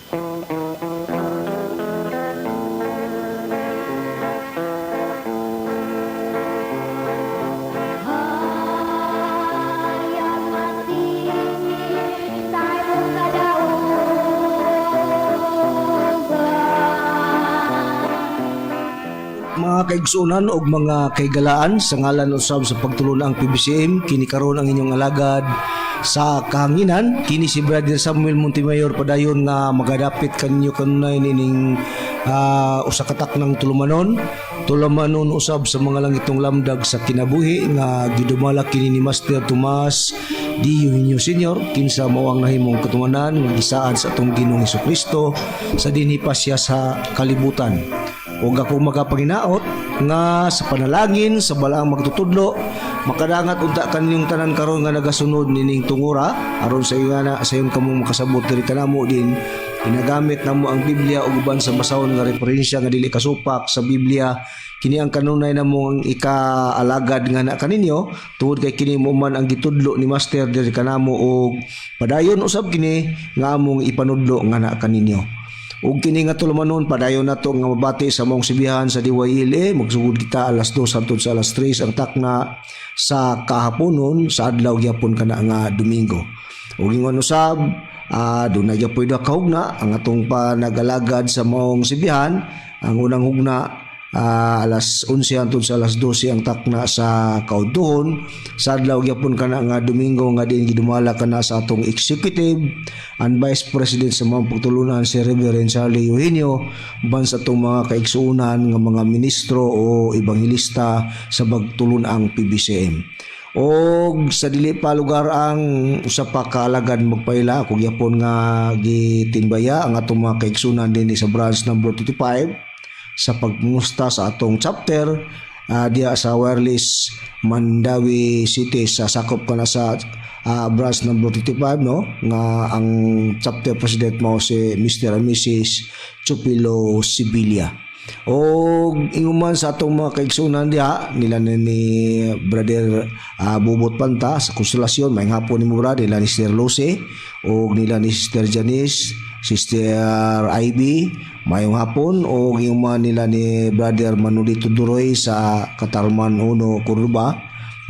Hayag mati sa imong kadaugan. Mga kaigsunan og mga kaigalaan, sa ngalan usab sa pagtulon-ang PBCM, kini karon ang inyong alagad sa kahanginan, kini si Brother Samuel Montemayor, padayon nga magadapit kanyo kanunay nining usa ka taknang tulumanon, tulumanon usab sa mga langitong lamdag sa kinabuhi nga gidumala kini ni Master Tomas D. Eugenio Senior, kinsa mao ang nahimong katumanan nga gisaad sa atong Ginoong Kristo sa dinhi pa siya sa kalibutan. Ug ako magapanginaot nga sa panalangin sa balaang magtutudlo, makadangat unta kaninyong tanan karon nga nagasunod nining tungura, aron sa ingana sayon kamong makasabot diri kanamo din ginagamit namo ang Biblia ug uban sa basahon nga referensya nga dili kasupak sa Biblia. Kini ang kanunay namong ikaalagad nga na kaninyo tungod kay kini mo man ang gitudlo ni Master diri kanamo ug padayon usab kini nga among ipanudlo nga na kaninyo. Ug kini nga tulumanon, padayon nato nga mabati sa maong sibihan sa DYLA. Magsugod kita alas 2 hangtod sa alas 3 ang takna sa kahaponon sa adlaw gyapon kana nga Domingo. Ug ingon usab, dunay gyapoy duha ka hugna ang atong panagalagad sa maong sibihan. Ang unang hugna, alas 11 hangtod sa alas 12 ang takna sa kaudtuhon sa adlaw gyapon kana nga Domingo nga din gidumala kana sa atong executive and vice president sa mga pagtulunan, si Reverend Charlie Eugenio, uban sa atong mga kaigsuonan nga mga ministro o ebanghelista sa pagtulun-ang PBCM. Og sa dili pa lugar ang usa pa kaalagad magpaila, ako gyapon nga gitinbaya ang atong mga kaigsuonan dinhi sa branch number 25 sa pagmusta sa atong chapter diya sa Wireless Mandaue City, sa sakop kana sa branch number 35, no, nga ang chapter president mo si Mr. and Mrs. Chupilo Sibilia. O inguman sa atong mga kaigsunan diha nila ni Brother Bubot Panta sa Konsolasyon, maayong hapon nimo, brother, nila ni Sister Lucy o nila ni Sister Janice, Sister Ivy, mayong hapon. O inguman nila ni Brother Manolito Duroy sa Katarman 1, Cordoba,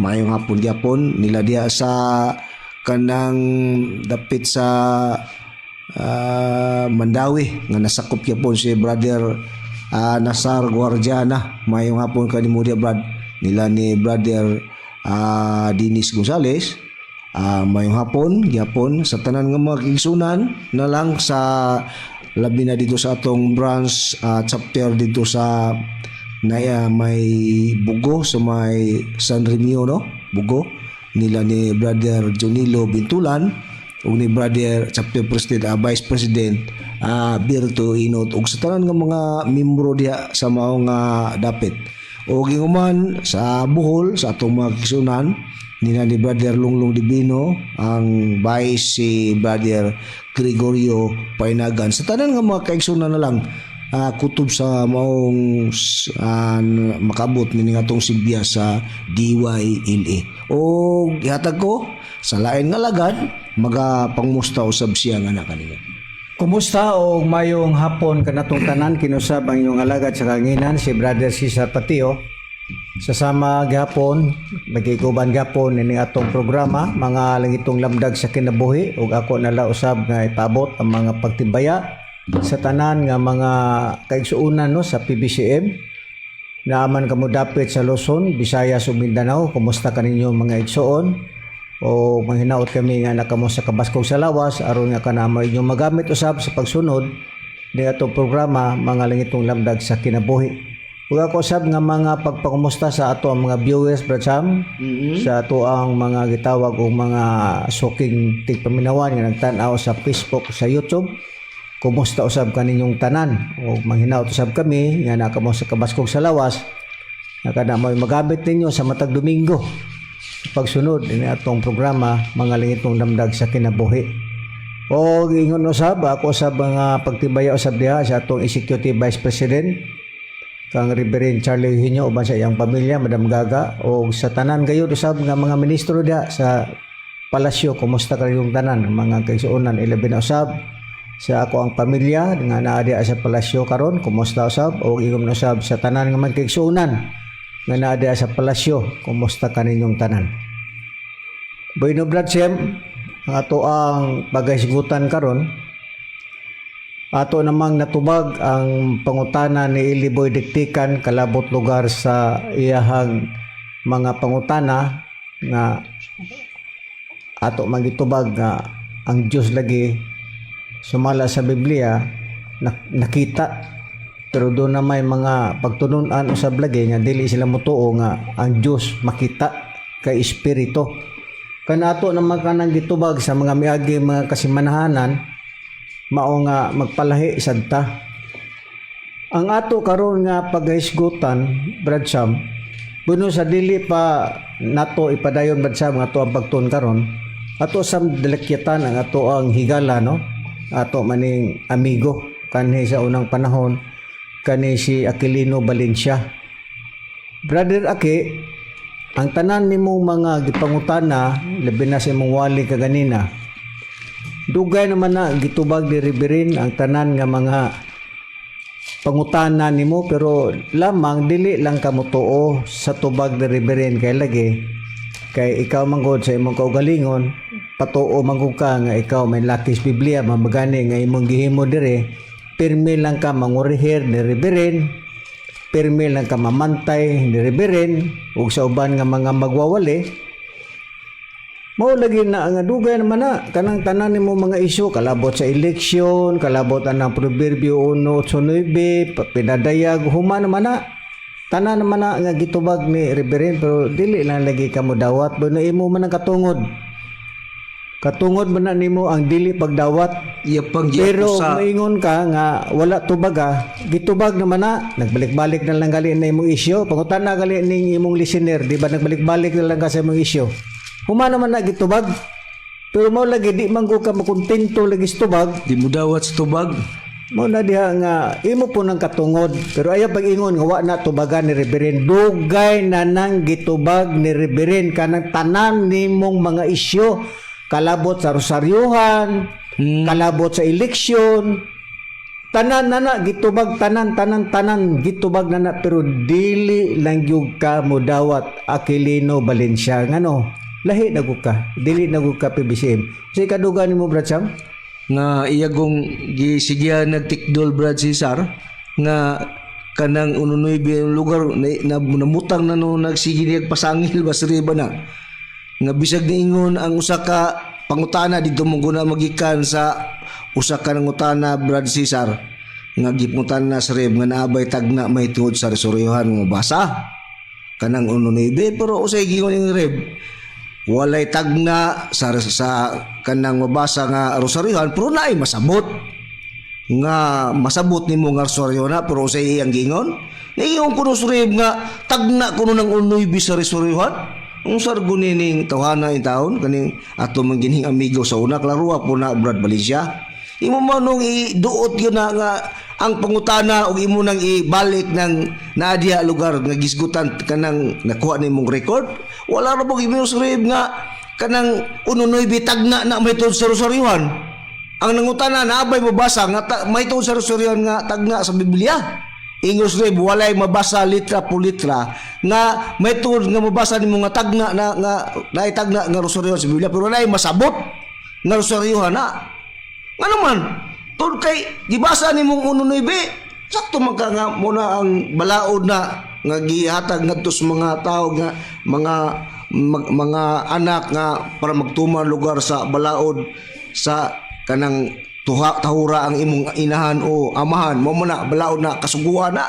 mayong hapon gyapon nila diha sa kanang dapit sa Mandaue nga nasakop gyapon si Brother Nasar Guardiana. Mayong hapon kanimo diha, brad, nila ni Brother Dennis Gonzales. Mayong hapon gyapon sa tanan nga mga kaigsunan na lang, sa labi na dito sa atong branch chapter dito sa na may Bugo, sa may San Remio, no, Bugo, nila ni Brother Jonilo Bintulan ug ni Brother chapter president, vice president Birto Inot, ug sa tanan nga mga membro diha sa mao nga dapit. Ug inguman sa Bohol sa atong mga kaigsunan nila ni Brother Lunglong Divino, ang vice si Brother Gregorio Painagan. Sa tanan nga mga kaigsunan na lang kutob sa maong makabot ni atong sibya sa DYLA. O gihatag ko sa lain nga lagad, magapangmusta usab siya nga na kanina. Kumusta o mayong hapon kanatong tanan. Kinusab ang inyong alagad sa kahanginan, si Brother Cesar Patio. Sa sama gihapon, magiguban gihapon ini atong programa, Mga Langitong Lamdag sa Kinabuhi, ug ako nala usab nga ipaabot ang mga pagtimbaya sa tanan nga mga kaigsuonan, no, sa PBCM. Naaman kamo dapit sa Luzon, Visayas ug Mindanao, kumusta kaninyo, mga igsuon? O manghinaot kami nga nakamo sa kabaskog sa lawas aron nga kanamo inyong magamit usab sa pagsunod ni atong programa, Mga Langitong Lamdag sa Kinabuhi. Ug ako usab nga mga pagpakumusta sa ato ang mga viewers, Brad Sam, sa ato ang mga gitawag og mga suking tigpaminawan nga nagtan-aw sa Facebook, sa YouTube. Kumusta usab kaninyong tanan? O manghinaot usab kami nga nakamo sa kabaskog sa lawas nga kana mo'y magamit ninyo sa matag Domingo pagsunod ini atong programa, Mga Langitong Lamdag sa Kinabuhi. O ingon usab ako sa mga pagtibaya usab diha sa atong Executive Vice President kang Reverend Charlie Eugenio uban sa iyang pamilya, Madam Gaga, o sa tanan gayud usab nga mga ministro diha sa palasyo. Kumusta kayong tanan, mga kaigsuonan, ilabi na usab Sa ako ang pamilya nga naa diha sa palasyo karon, kumusta usab? O ingom na usab sa tanan nga magkaigsuonan nga naa diha sa palasyo, kumusta kaninyong tanan? Bueno, Brad Sem, ang ato ang paghisgutan karon, ato namang natubag ang pangutana ni Iliboy Diktikan kalabot lugar sa iyahang mga pangutana nga ato magitubag nga ang Dios lagi sumala sa Biblia nakita, pero doon na may mga pagtununan usab lagi nga dili sila motuo nga ang Dios makita kay espiritu. Kanato naman kanang gitubag sa mga miagi mga kasimanahanan, mao nga magpalahi sad ta. Ang ato karon nga paghisgutan, Brad Sam, buno sa dili pa nato ipadayon, Brad Sam, nga ato ang pagtuon karon, ato sam dalakyatan ang ato ang higala, no, ato maning amigo kanhi sa unang panahon, kani si Aquilino Valencia. Brother Aki, ang tanan nimong mga gipangutana, labi na sa imong wali kaganina, dugay naman na gitubag ni Reverend ang tanan nga mga pangutana nimo, pero lamang dili lang ka motuo sa tubag ni Reverend kay lagi kay ikaw manggod sa imong kaugalingon, patuo manggod ka nga ikaw may lakis Biblia, mamagani nga imong gihimo dire, pirmi lang ka mangurihir ni Reverend, pirmi lang ka mamantay ni Reverend ug sa uban nga mga magwawali. Mao lagi na nga dugay naman na kanang tanan nimo mga isyu kalabot sa eleksyon, kalabot anang Proverbio 1:9, pinadayag, human naman na. Tanan naman na nga gitubag ni Reverend, pero dili lang lagi ka mo dawat, bueno, imo man ang katungod. Katungod man na nimo ang dili pagdawat. Iya pang Pero giakusa. maingon ka nga wala tubaga, gitubag naman na, nagbalik-balik na lang gali na imong isyu. Pangutana gali ning imong listener, di ba nagbalik-balik na lang ka sa imong isyu? Human naman na gitubag. Pero mao lagi di man ko ka makontento lagi sa tubag. Di mo dawat sa tubag. Mao na diha nga imo po ng katungod. Pero ayaw pag-ingon nga wa na tubagan ni Reverend. Dugay na nang gitubag ni Reverend kanang tanan nimong mga isyu kalabot sa rosaryuhan, kalabot sa eleksyon. Tanan na na gitubag, tanan, tanan, tanan gitubag na na, pero dili lang gyud ka modawat, Aquilino Valencia, ngano lahi na gud ka, dili na gud ka PBCM. Say kaduga nimo, Brad Sam? Nga iyagong gisigihan nagtikdol, Brad Cesar, nga kanang ununoy ang lugar na, na, namutang na no nagsige niya pasangil ba ba na nga bisag niingon ang usa ka pangutana didto mo guna magikan sa usa ka nangutana, Brad Cesar, nga gipangutana sa Reb nga naabay tagna mahitungod sa resuryohan nga mabasa kanang ununoy, pero usay gingon ning Reb walay tagna sa kanang mabasa nga rosaryohan, pero naay masabot nga masabot nimo nga rosaryo na. Pero usay iyang gingon, niingon kuno sa Reb nga tagna kuno ng unoy sa rosaryohan. Ang sargo ning tawhana in taon kaning ato man ginhing amigo sa una, klaruha po na, Brad Valencia, imo man nung iduot yun na nga ang pangutana ug imo nang ibalik ng naadiha lugar nga gisgutan kanang nakuha nimong record, wala ra bog imo sa Reb nga kanang ununoy bitag na na may tuod sa rosaryuhan. Ang nangutana, naabay mabasa nga may tuod sa rosaryuhan nga tagna sa Biblia? Ingos Reb, walay mabasa litra po litra nga may tuod nga mabasa nimo nga tagna na nga naay tagna nga rosaryuhan sa Biblia, pero naay masabot nga rosaryuhan na. Nga naman, tungod kay gibasa nimong uno nuebe, sakto man ka nga muna ang balaod na nga gihatag ngadto sa mga tao nga mga mga anak nga para magtuman lugar sa balaod sa kanang tuha, tahura ang imong inahan o amahan mo na balaod na kasuguan na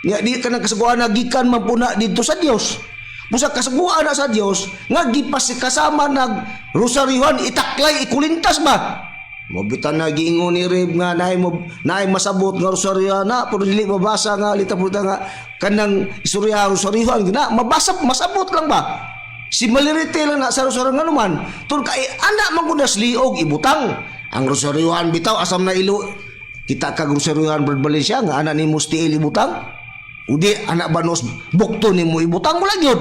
nya di kanang kasuguan na gikan man po na didto sa Dios. Busa kasuguan na sa Dios nga gipas kasama nag rosaryuhan, itaklay, ikulintas ba. Mabitan na giingon ni Reb nga naay mo naay masabot nga rosaryo na, pero dili mabasa nga lita nga kanang istorya rosaryuhan gina mabasa, masabot lang ba, similarity lang na sa rosaryo. Nga naman tun kay ana man gud liog ibutang ang rosaryuhan bitaw, asam na ilo kita kag rosaryuhan, Brad Valencia, nga ana nimo stiil ibutang udi ana banos bukto nimo ibutang, wala gyud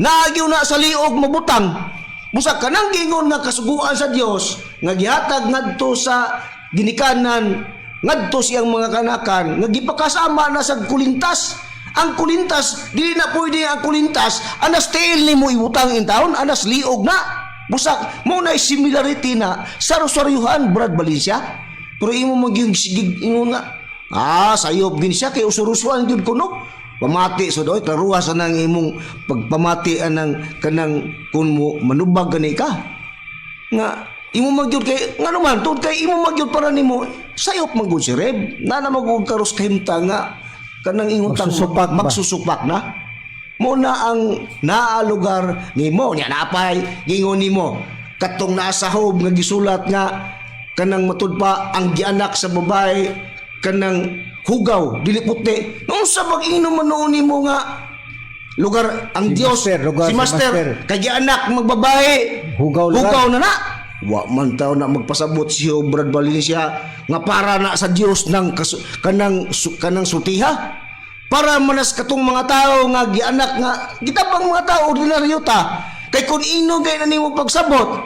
naagyo na sa liog mabutang. Busa kanang gingon nga kasuguan sa Dios nga gihatag ngadto sa ginikanan ngadto siyang mga kanakan nga gipakasama na sa kulintas. Ang kulintas dili na pwede. Ang kulintas anas tiil nimo ibutang in taon, anas liog na busak mo na similarity na sa rosaryuhan, Brad Valencia. Pero imo magyung sigig ingon nga sayop gin siya kay usurusuan gyud kuno pamati. So doy klaruha sa nang imong pagpamati anang kanang kun mo manubag gani ka nga imo magyud kay ngano man tungod kay imo magyud para nimo sayop man gud si Reb na na magug karos kahimta nga kanang ingon tang Magsusupak ba? Magsusupak na mo na ang naa lugar nimo nya napay gingon nimo katong nasa Job nga gisulat nga kanang matud pa ang gianak sa babae kanang hugaw dili puti. Unsa bag ingnon man noon nimo nga lugar ang Si Dios Master, lugar si si Master, Master. Kay gianak magbabae Hugaw lugar. hugaw na na. Wa man taw na magpasabot si Job, Brad Valencia, nga para na sa Dios ng kanang sutiha para manas katong mga tao nga gianak nga gitabang mga tao ordinaryo ta. Kay kun ino kay na nimo pagsabot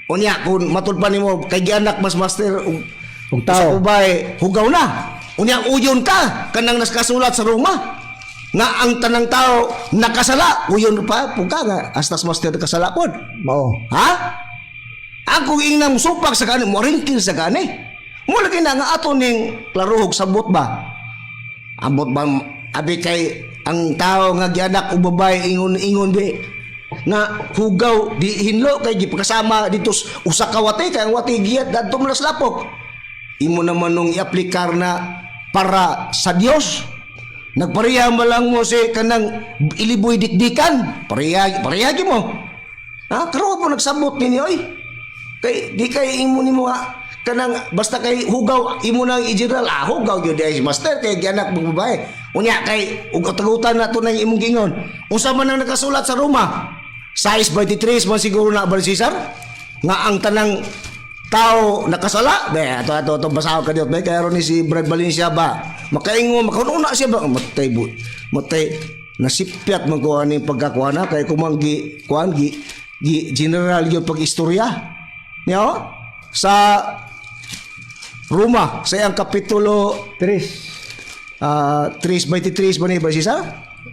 unya kung matud pa nimo kay gianak mas master ug Ug tao. sa ubay hugaw na, unya uyon ka kanang nakasulat sa Roma nga ang tanang tao nakasala, uyon pa pud ka nga astas master nakasala pod. Mao. Ha? Ang kung inang supak sa kani, mo ringkil sa kani. Mo lagi na nga ato ning klaruhog sabot ba? Abot ba abi kay ang tao nga gianak og babae ingon ingon di nga hugaw di hinlo kay gipakasama dito usa ka wati kay ang wati giyat dadto man sa lapok. Imo naman nung iaplikar na para sa Dios. Nagpareha man lang mo si kanang iliboy dikdikan. Pareha pareha gyud mo. Ha? Karon po nagsabot ninyo oy. Kay di kay imo nimo nga kanang basta kay hugaw imo nang i-general hugaw gyud ay si master kay gianak mong babae. Unya kay ug tagutan na to nang imong gingon. Unsa man ang nakasulat sa Roma? 6:23 man siguro na ba, Cesar? Nga ang tanang tao nakasala. Be, ato ato ato basahon ka diot be kay aron ni si Brad Valencia ba. Makaingo makauna siya ba matay bu. Matay nasipyat man ko ani pagkakuha na kay kumang gi kuan gi, gi general yung pag-istorya. Niyo? Sa Roma, sa iyang kapitulo 3. 3:23 ba ni ba siya?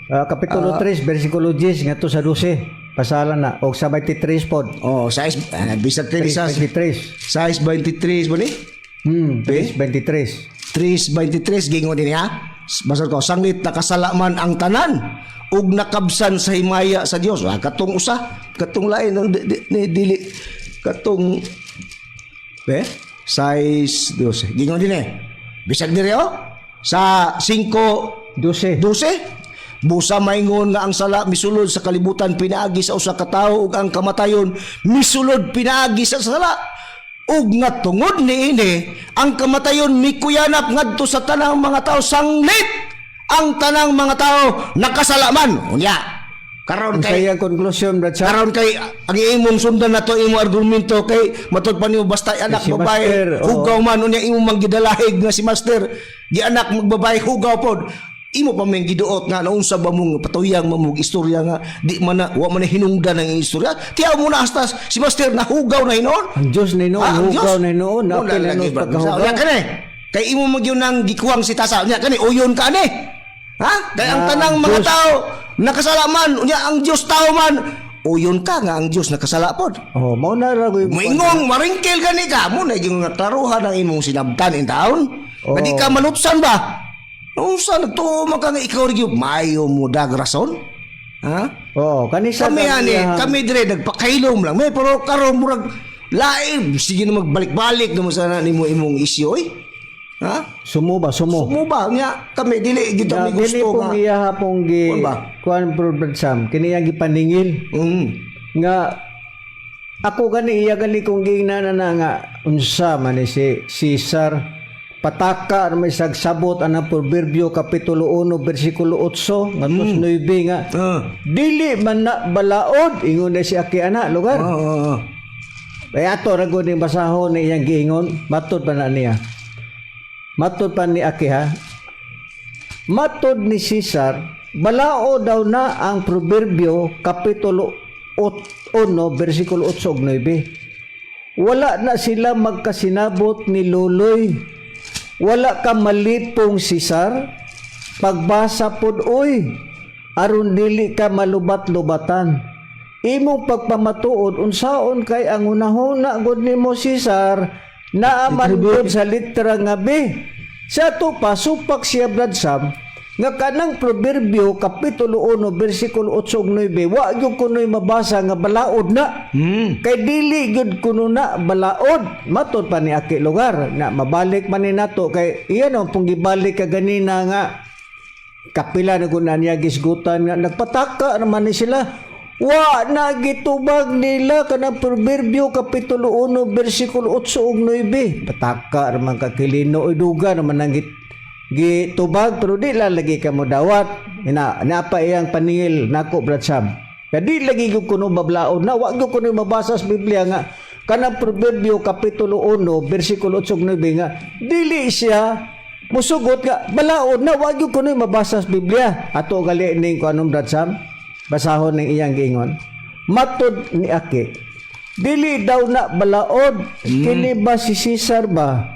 Kapitulo 3 versikulo 10 ngadto sa 12. Pasala na og sa 23 pod. Oh, 6 bisag kay sa 3:23. 6:23 ba ni? 3:23. 3:23 gingon din ha. Basta ko sanglit nakasala man ang tanan ug nakabsan sa himaya sa Dios. Ah, katong usa, katong lain ang di, di, ni dili katong be 6:12. Gingon din eh. Bisag diri oh sa 5 12. 12. Busa maingon nga ang sala misulod sa kalibutan pinaagi sa usa ka tawo ug ang kamatayon misulod pinaagi sa sala. Ug nga tungod niini ang kamatayon mikuyanap ngadto sa tanang mga tao sanglit ang tanang mga tao nakasala man. Unya karon Ang kay sayang conclusion, Brad Sam. karon kay ang imong sundan na to imong argumento kay matud pa nimo basta anak Si babae Master, oo. hugaw man, unya imong manggidalahig nga si master gi anak magbabae hugaw pod. Imo pa may giduot nga naunsa ba mong patuyang mamug istorya nga di man na wa man na hinungdan ang istorya. Tiyaw mo na hasta si master na hugaw na hinuon. Ang Diyos ni noon, Ah, ang hugaw Diyos. na noon, Wala apil na lagi, noon Brad. pagkahugaw. Unya kani kay imo magyun nang gikuwang si tasa unya kani uyon ka ani ha kay ang Ah, tanang mga Diyos. tao nakasala man, unya ang Dios tao man, uyon ka nga ang Dios nakasala pod. Oh, mao na ra ko. Moingong maringkil gani ka mo na yung nga klaruhan ang imong sinabtan in taon. Oo. Kadi ka malutsan ba? Unsa nagtuo man ka nga ikaw rin gyud maayo mo dag rason? Ha? Oh, kani sa Kami ani, kami dire nagpakailom lang. May pero karon murag lain sige na magbalik-balik naman sana nimo imong isyu oy. Ha? Sumo ba sumo? Mo ba nya kami dili gyud Na, kami kini gusto pong nga. iya pong gi Kuan ba? kuan bro Brad Sam, kini ang gipaningil nga ako gani iya gani kong giingnan na nga unsa man ni si Caesar pataka may sagsabot anang Proverbio kapitulo 1 bersikulo 8 ngadto sa 9 nga dili man na balaod ingon na si aki ana lugar. Oo. Kaya ato ra gud ning basahon ni iyang giingon, matod pa na niya. Matod pa ni Aki ha. Matod ni Caesar, balao daw na ang Proverbio kapitulo 1 bersikulo 8 ug 9. Wala na sila magkasinabot ni Luloy. Wala ka malipong, Cesar. Pagbasa pod oy, aron dili ka malubat-lubatan. Imong pagpamatuod, unsaon kay ang hunahuna gud nimo, Cesar, naa man gud sa litra nga B. Sa ato pa supak siya, Brad Sam, nga kanang Proverbio kapitulo 1 bersikulo 8 ug 9, wa gyud kunoy mabasa nga balaod na. Kay dili gyud kuno na balaod. Matod pa ni Aki lugar na mabalik man ni nato kay iyan ang pong gibalik ka ganina nga kapila na gud na niya gisgutan nga nagpataka naman ni sila. Wa na gitubag nila kanang Proverbio kapitulo 1 bersikulo 8 ug 9. Pataka raman ka, Kilino, oy, duga naman ang gitubag, pero di lang lagi ka mo dawat. Ina napa iyang paningil nako, Brad Sam. Kay di lagi gyud kuno mablaod na, wa gyud kuno mabasa sa Biblia nga kanang Proverbio kapitulo 1 bersikulo 8 ug 9 nga dili siya musugot nga balaod na, wa gyud kuno mabasa sa Biblia. Ato gali ning kuanom, Brad Sam, basahon ning iyang giingon. Matod ni Aki, dili daw na balaod. Kini ba si Cesar ba,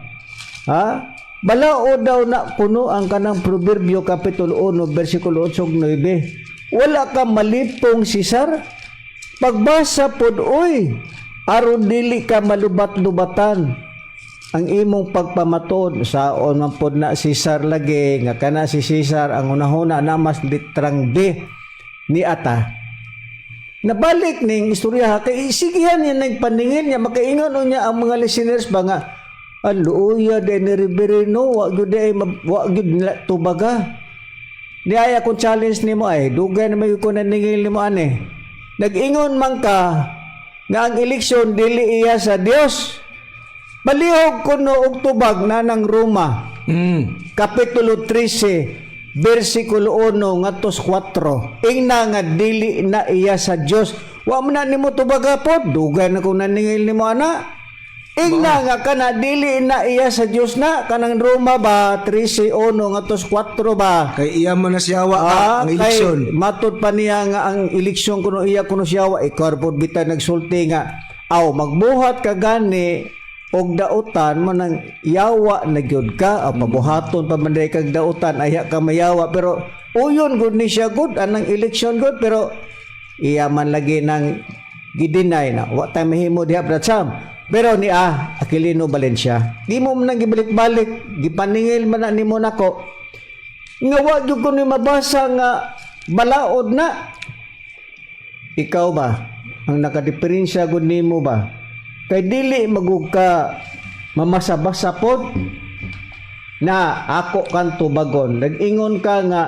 ha? Balaod daw na kuno ang kanang Proverbio kapitulo 1 bersikulo 8 ug 9. Wala ka malipong, Cesar. Pagbasa pod oy, aron dili ka malubat-lubatan. Ang imong pagpamatuod saon man pod na, Cesar, lagi nga kana si Cesar ang unahuna na mas litrang B ni ata. Nabalik ning istorya ha, kay sigihan niya ning paningin niya, makaingon niya ang mga listeners ba nga ang luoya de ni Reverendo, wa gyud ay wa gyud nila tubaga. Ni ay akong challenge nimo ay dugay na may ko naningil nimo ane. Nag-ingon man ka nga ang eleksyon dili iya sa Dios. Palihog kuno og tubag na ng Roma Kapitulo 13 versikulo 1 ngadto sa 4. Ingna nga dili na iya sa Dios. Wa man na nimo tubaga pod, dugay na kung naningil nimo ana. Ingna nga kana dili na iya sa Dios na kanang Roma ba 13:1 ngadto sa 4 ba. Kay iya man na siya wa Ah, ang eleksyon. Kay matod pa niya nga ang eleksyon kuno iya kuno siya wa, ikaw pod bitay nagsulti nga aw magbuhat ka gani og dautan mo nang yawa na gyud ka, aw pabuhaton pa man kag dautan ayha ka mayawa, pero uyon gud ni siya gud anang eleksyon gud, pero iya man lagi nang gideny na wa tay mahimo diha, Brad Sam. Pero ni Aquilino Valencia, di mo man nang gibalik-balik, gipaningil man na nimo nako nga wa gyud ko ni mabasa nga balaod na. Ikaw ba ang nakadiferensya gud nimo ba, kay dili magug ka mamasa-basa pod na ako kan tubagon. Nag-ingon ka nga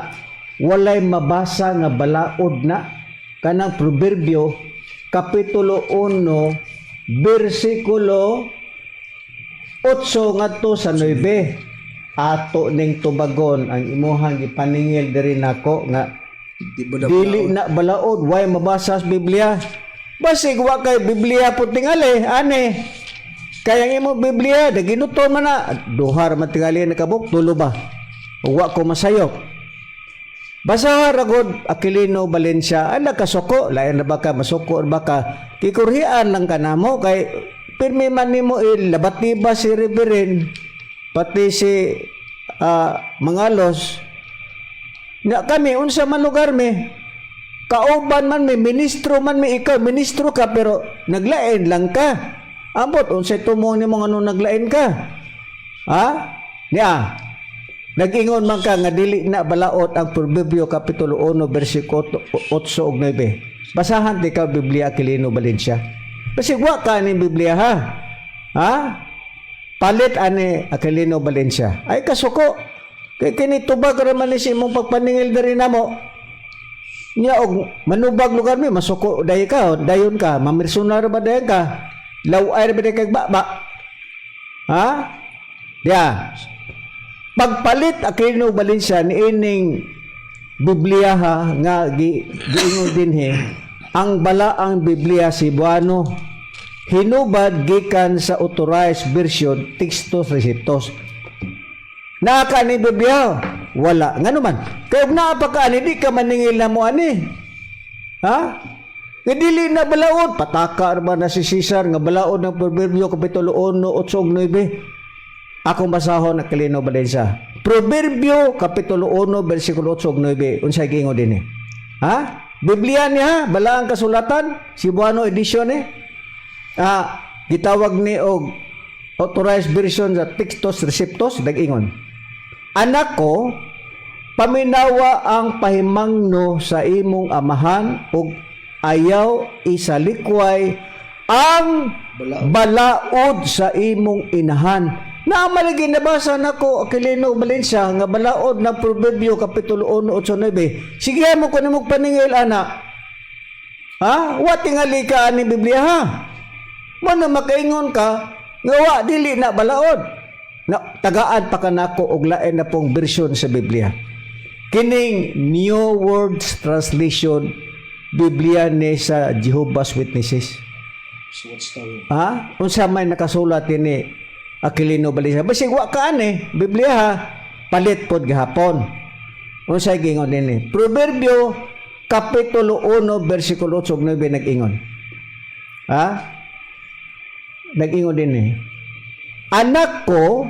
walay mabasa nga balaod na kanang Proverbio kapitulo 1 bersikulo 8 ngadto sa 9. Ato ning tubagon ang imuhang gipaningil diri nako nga Di ba na dili na balaod, way mabasa sa Biblia. Basig wa kay Biblia po tingali ane, kaya ang imong Biblia daginuton man na duha ra man tingali nakabuk tulo ba, wa ko masayop. Basaha ra gud, Aquilino Valencia. Ala kasuko, lain ra ba ka, masuko ra ba ka? Kikurhian lang ka namo kay pirmi man nimo ilabatiba si Reverend pati si Mangalos. Nga kami unsa man lugar mi? Kauban man mi, ministro man mi, ikaw ministro ka pero naglain lang ka. Ambot unsay tumong nimo ngano naglain ka? Ha? Niya. Nag-ingon man ka nga dili na balaot ang Proverbio kapitulo 1 bersikulo 8 ug 9. Basahan di ka Biblia, Aquilino Valencia. Kasi wa ka ni Biblia ha. Ha? Palit ani, Aquilino Valencia. Ay kasuko. Kay kini tubag ra man ni sa imong pagpaningil diri namo. Nya og manubag lugar mi, masuko dayon ka, dayon ka, mamirsunar ba dayon ka? Laway ra ba dayon kag baba? Ha? Ya. Pagpalit, Aquilino Valencia, ni ining Biblia ha nga giingon dinhi ang balaang Biblia Cebuano hinubad gikan sa Authorized Version Textus Receptus. Naa ka ni Biblia? Wala. Ngano man? Kay ug naa pa ka ani, di ka maningil na mo ani. Ha? Nga dili na balaod, pataka ba na si Cesar nga balaod ng Proverbio kapitulo 1, 8 ug 9. Akong basahon, Aquilino Valencia. Proverbio kapitulo 1 versikulo 8 ug 9. Unsay giingon dinhi? Ha? Biblia niya, balaang kasulatan, Cebuano edition eh. Gitawag ni og authorized version sa Textus Receptus, nag-ingon. "Anak ko, paminawa ang pahimangno sa imong amahan ug ayaw isalikway ang balaod sa imong inahan." Na malagi nabasa nako, Aquilino Valencia, nga balaod na Proverbio kapitulo 1, 8, 9. Sige mo ko nimo paningil ana. Ha? Wa tingali ka ani Biblia ha. Mo na makaingon ka nga wa dili na balaod. Na tagaan pa kanako og lain na pong bersyon sa Biblia. Kining New World Translation, Biblia ni sa Jehovah's Witnesses. So what's the Ha? Unsa may nakasulat ini, Aquilino Valencia? Basig wa ka ani Biblia ha. Palit pod gihapon. Unsay giingon dinhi? Proverbio kapitulo 1 versikulo 8 ug 9 nag-ingon. Ha? Nag-ingon dinhi. "Anak ko,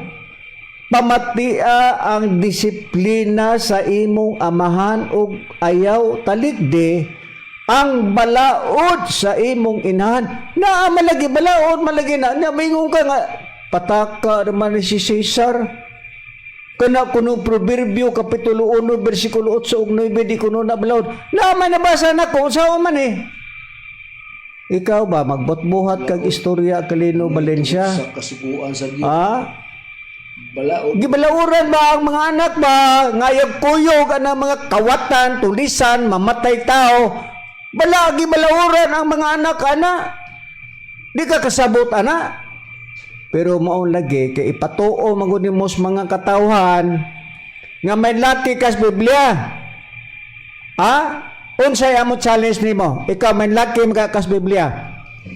pamatia ang disiplina sa imong amahan ug ayaw talikdi ang balaod sa imong inahan." Na malagi balaod malagi na na mingon ka nga pataka naman ni si Cesar. Kana kuno Proverbio kapitulo 1 versikulo 8 ug 9 di kuno na balaod. Na man nabasa nako sa man eh. Ikaw ba magbot-buhat kag istorya, Aquilino Valencia? Sa kasuguan sa Dios. Ha? Balaod. Gibalauran ba ang mga anak ba ngayag kuyog ang mga kawatan, tulisan, mamatay tao? Bala gibalauran ang mga anak ana. Di ka kasabot ana. Pero maon lagi kay ipatuo man gud nimo sa mga katawhan nga may laki kas Biblia. Ha? Unsay amo challenge nimo? Ikaw may laki mga kas Biblia.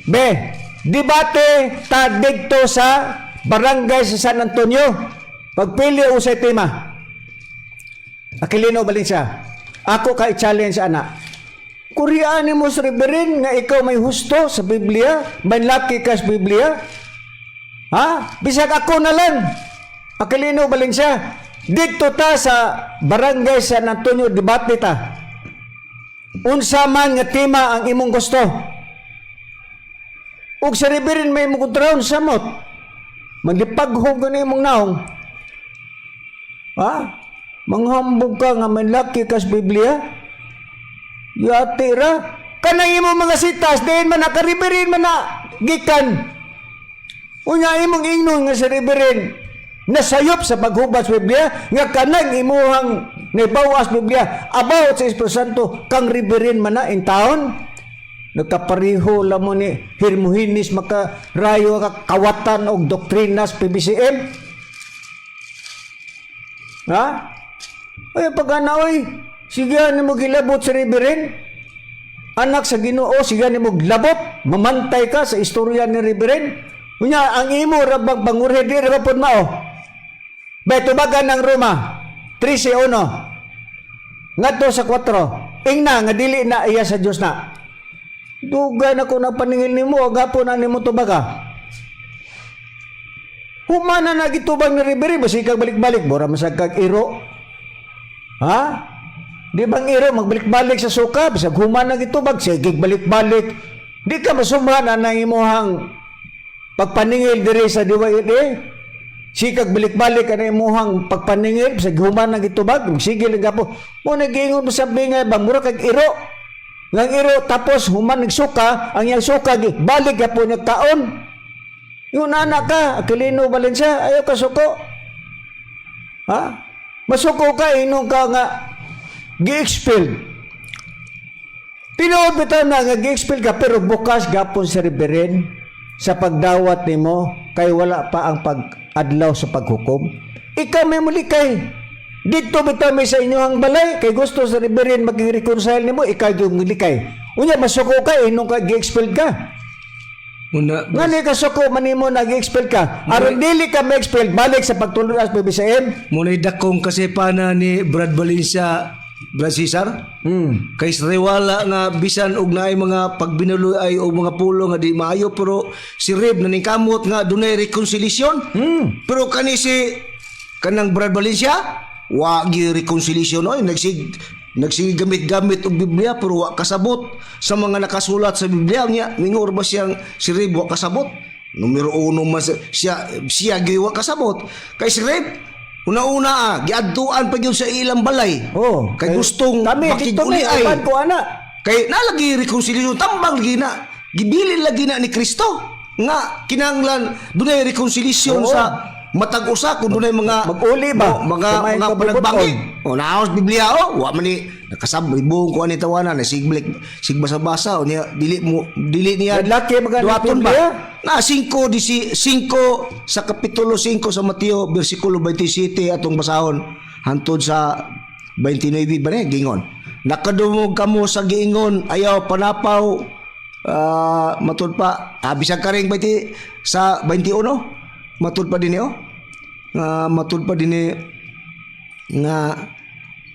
Be, debate ta didto sa barangay sa San Antonio. Pagpili usay tema. Aquilino Valencia. Ako ka i-challenge ana. Kurian nimo sa reverend nga ikaw may husto sa Biblia, may laki ka sa Biblia. Ha? Bisag ako na lang. Aquilino Valencia. Dito ta sa barangay San Antonio, debate ta. Unsa man nga tema ang imong gusto. Ug sa reverend may imong kontraon samot. Maglipaghog ka na imong naong. Ha? Manghambog ka nga may laki ka sa Biblia? Yati ra. Kanang imong mga sitas, diin man na, ka-reverend man na, gikan. Unya imong ingnon nga sa reverend, nasayop sa paghubad sa Biblia, nga kanang imuhang nabawas Biblia, about sa Espiritu Santo, kang reverend man na in town. Nagkapariho lang mo ni Hermogenes makarayo ka kawatan og doktrinas PBCM. Ha? Ay, pag oy, sige ni mo gilabot sa reverend. Anak sa Ginoo, sige ni mo glabot, mamantay ka sa istorya ni reverend. Unya, ang imo rabang pangurhe di ra pud mao. Bay tubagan ng Roma 13:1 ngadto sa 4. Ingna nga dili na iya sa Dios na. Dugay na ko nagpaningil nimo, gapon na nimo tubaga. Humana na gitubag ni reverend, basikag balik-balik, bora masag kag iro. Ha? Di bang iro magbalik-balik sa suka, bisag human na gitubag, sige balik-balik. Di ka masumhan ang imuhang pagpaningil diri sa DYLA. Sikag balik-balik ang imuhang pagpaningil, bisag human na gitubag, sige lang gapo. Mo nagiingon mo sa bingay ba, mura kag iro. Ngang iro tapos human nagsuka, ang iyang suka balik gapon niya kaon. Yung anak ka, Aquilino Valencia, ayaw ka suko. Ha? Masuko ka, inong ka nga gi-expel. Tinuod bitaw na nga gi-expel ka, pero bukas gapon sa reverend sa pagdawat nimo kay wala pa ang pag-adlaw sa paghukom. Ikaw may mulikay. Dito bitaw may sa inyong balay kay gusto sa reverend maging reconcile nimo, ikaw yung mulikay. Unya masuko ka, inong ka gi-expel ka. Una, Ngani ka suko man nimo nag-expel ka. Aron dili ka ma-expel, balik sa pagtulon as PBCM. Muna'y dakong kasipana ni Brad Valencia. Brad Cesar? Kay sa wala nga bisan og naay mga pagbinuloy ay og mga pulo nga di maayo, pero si Reb naningkamot nga dunay reconciliation. Pero kani si kanang Brad Valencia, wa gi reconciliation oy, nagsig gamit-gamit og Biblia pero wa kasabot sa mga nakasulat sa Biblia niya. Mingor ba siyang si Reb wa kasabot? Numero uno man siya, siya gyud wa kasabot. Kay si Reb, una-una giadtuan pa gyud sa ilang balay. Oh, Kay gustong kami dito mi makig-uli ay. uban ko ana. Kay nalagi reconciliation, tambang lagi na gibilin lagi na ni Kristo nga kinahanglan dunay reconciliation sa matag usa kung dunay mga Mag-uli ba? O, mga Sa may mga kabubuton. panagbangi. O naos Biblia o wa man ni nakasab ibong ko ani tawanan na sigblik sigbasa-basa o niya dili mo dili niya Laki mga duhaton ba Biblia. na 5 di si 5 sa kapitulo 5 sa Mateo bersikulo 27 atong basahon hantod sa 29 ba ni gingon, "Nakadungog kamo sa giingon, ayaw panapaw." Matud pa bisan karing 20 sa 21, matud pa dinhi oh. Nga matud pa dinhi nga,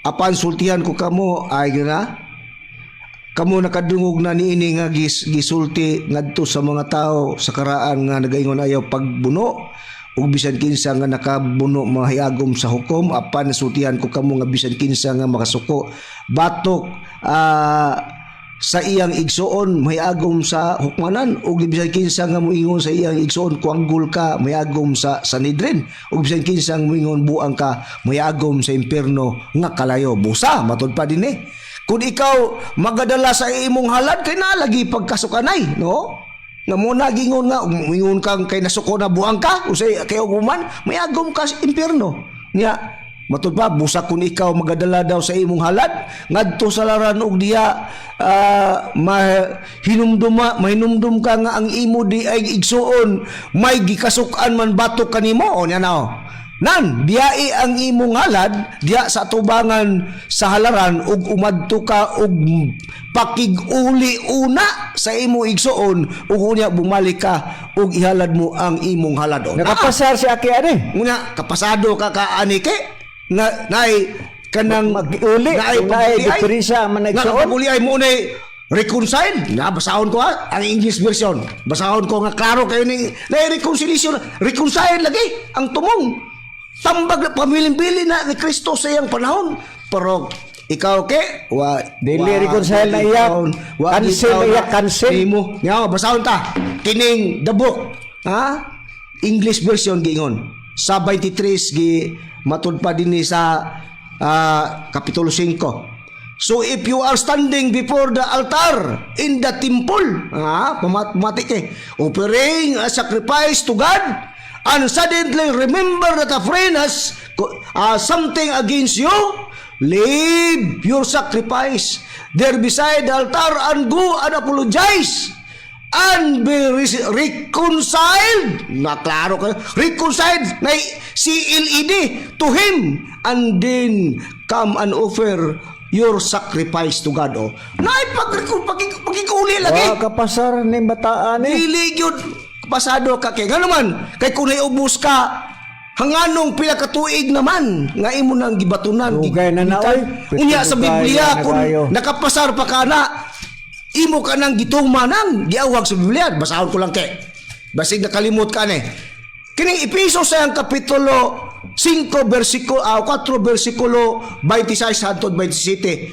"Apan sultihan ko kamo ay na kamo nakadungog na niini nga gisulti ngadto sa mga tao sa karaan nga nagaingon, ayaw pagbuno, ug bisan kinsa nga nakabuno mahiagom sa hukom. Apan sultihan ko kamo nga bisan kinsa nga makasuko batok sa iyang igsuon mahiagom sa hukmanan, ug bisan kinsa nga moingon sa iyang igsuon, kuanggol ka, mahiagom sa Sanhedrin, ug bisan kinsa nga moingon, buang ka, mahiagom sa impierno nga kalayo." Busa matud pa dinhi, kung ikaw magadala sa imong halad kay nalagi pagkasukanay, no, nga mo nagingon nga moingon kang kay nasuko na, buang ka, usay kay uguman, mayagom ka sa impierno niya. Matud pa, busa kung ikaw magadala daw sa imong halad ngadto sa laran og diya mahinumduma mahinumdum ka nga ang imo di ay igsuon may gikasuk-an man batok kanimo, o niya na oh. Nan, biyai ang imong halad diya sa tubangan sa halaran ug umadto ka ug pakig-uli una sa imong igsuon ug unya bumalik ka ug ihalad mo ang imong halad. O, naa. Nakapasar si Aki ani. Una, kapasado ka ka ani kay nga naay kanang Mag-uli, naay kung naay pag-uli ay. diferensya man Nga igsuon. pag-uli ay mo na reconcile. Na basahon ko ha, ang English version. Basahon ko nga klaro kayo ni na reconciliation, reconcile lagi ang tumong. Tambag na pamilin-bili na ni Kristo sa iyang panahon. Pero ikaw ke wa Dili wa- reconcile na iya. wa Cancel ikaw na iya, cancel. Nimo. Nya, basahon ta. Kining the book. Ha? English version giingon. Sa 23 gi matud pa dinhi sa kapitulo 5. "So if you are standing before the altar in the temple," ha, pamati kay, "offering a sacrifice to God, and suddenly remember that a friend has something against you, leave your sacrifice there beside the altar and go and apologize and be reconciled." Na klaro kayo. Reconciled na CLED to him and then come and offer your sacrifice to God. Oh. Naay pagkikuli lagi. Wa kapasar ni bataan eh. Dili gyud pasado ka kay ngano man kay kung naiubos ka hanganong pila ka tuig naman nga imo nang gibatunan. Dugay na na, oy. Unya sa Dugay Biblia na kung kayo. nakapasar pa ka na imo ka nang gituma nang giawag sa Biblia. Basahon ko lang kay basig nakalimot ka ni kining Epeso sa iyang kapitulo 5 bersikulo 4 bersikulo 26 hangtod 27.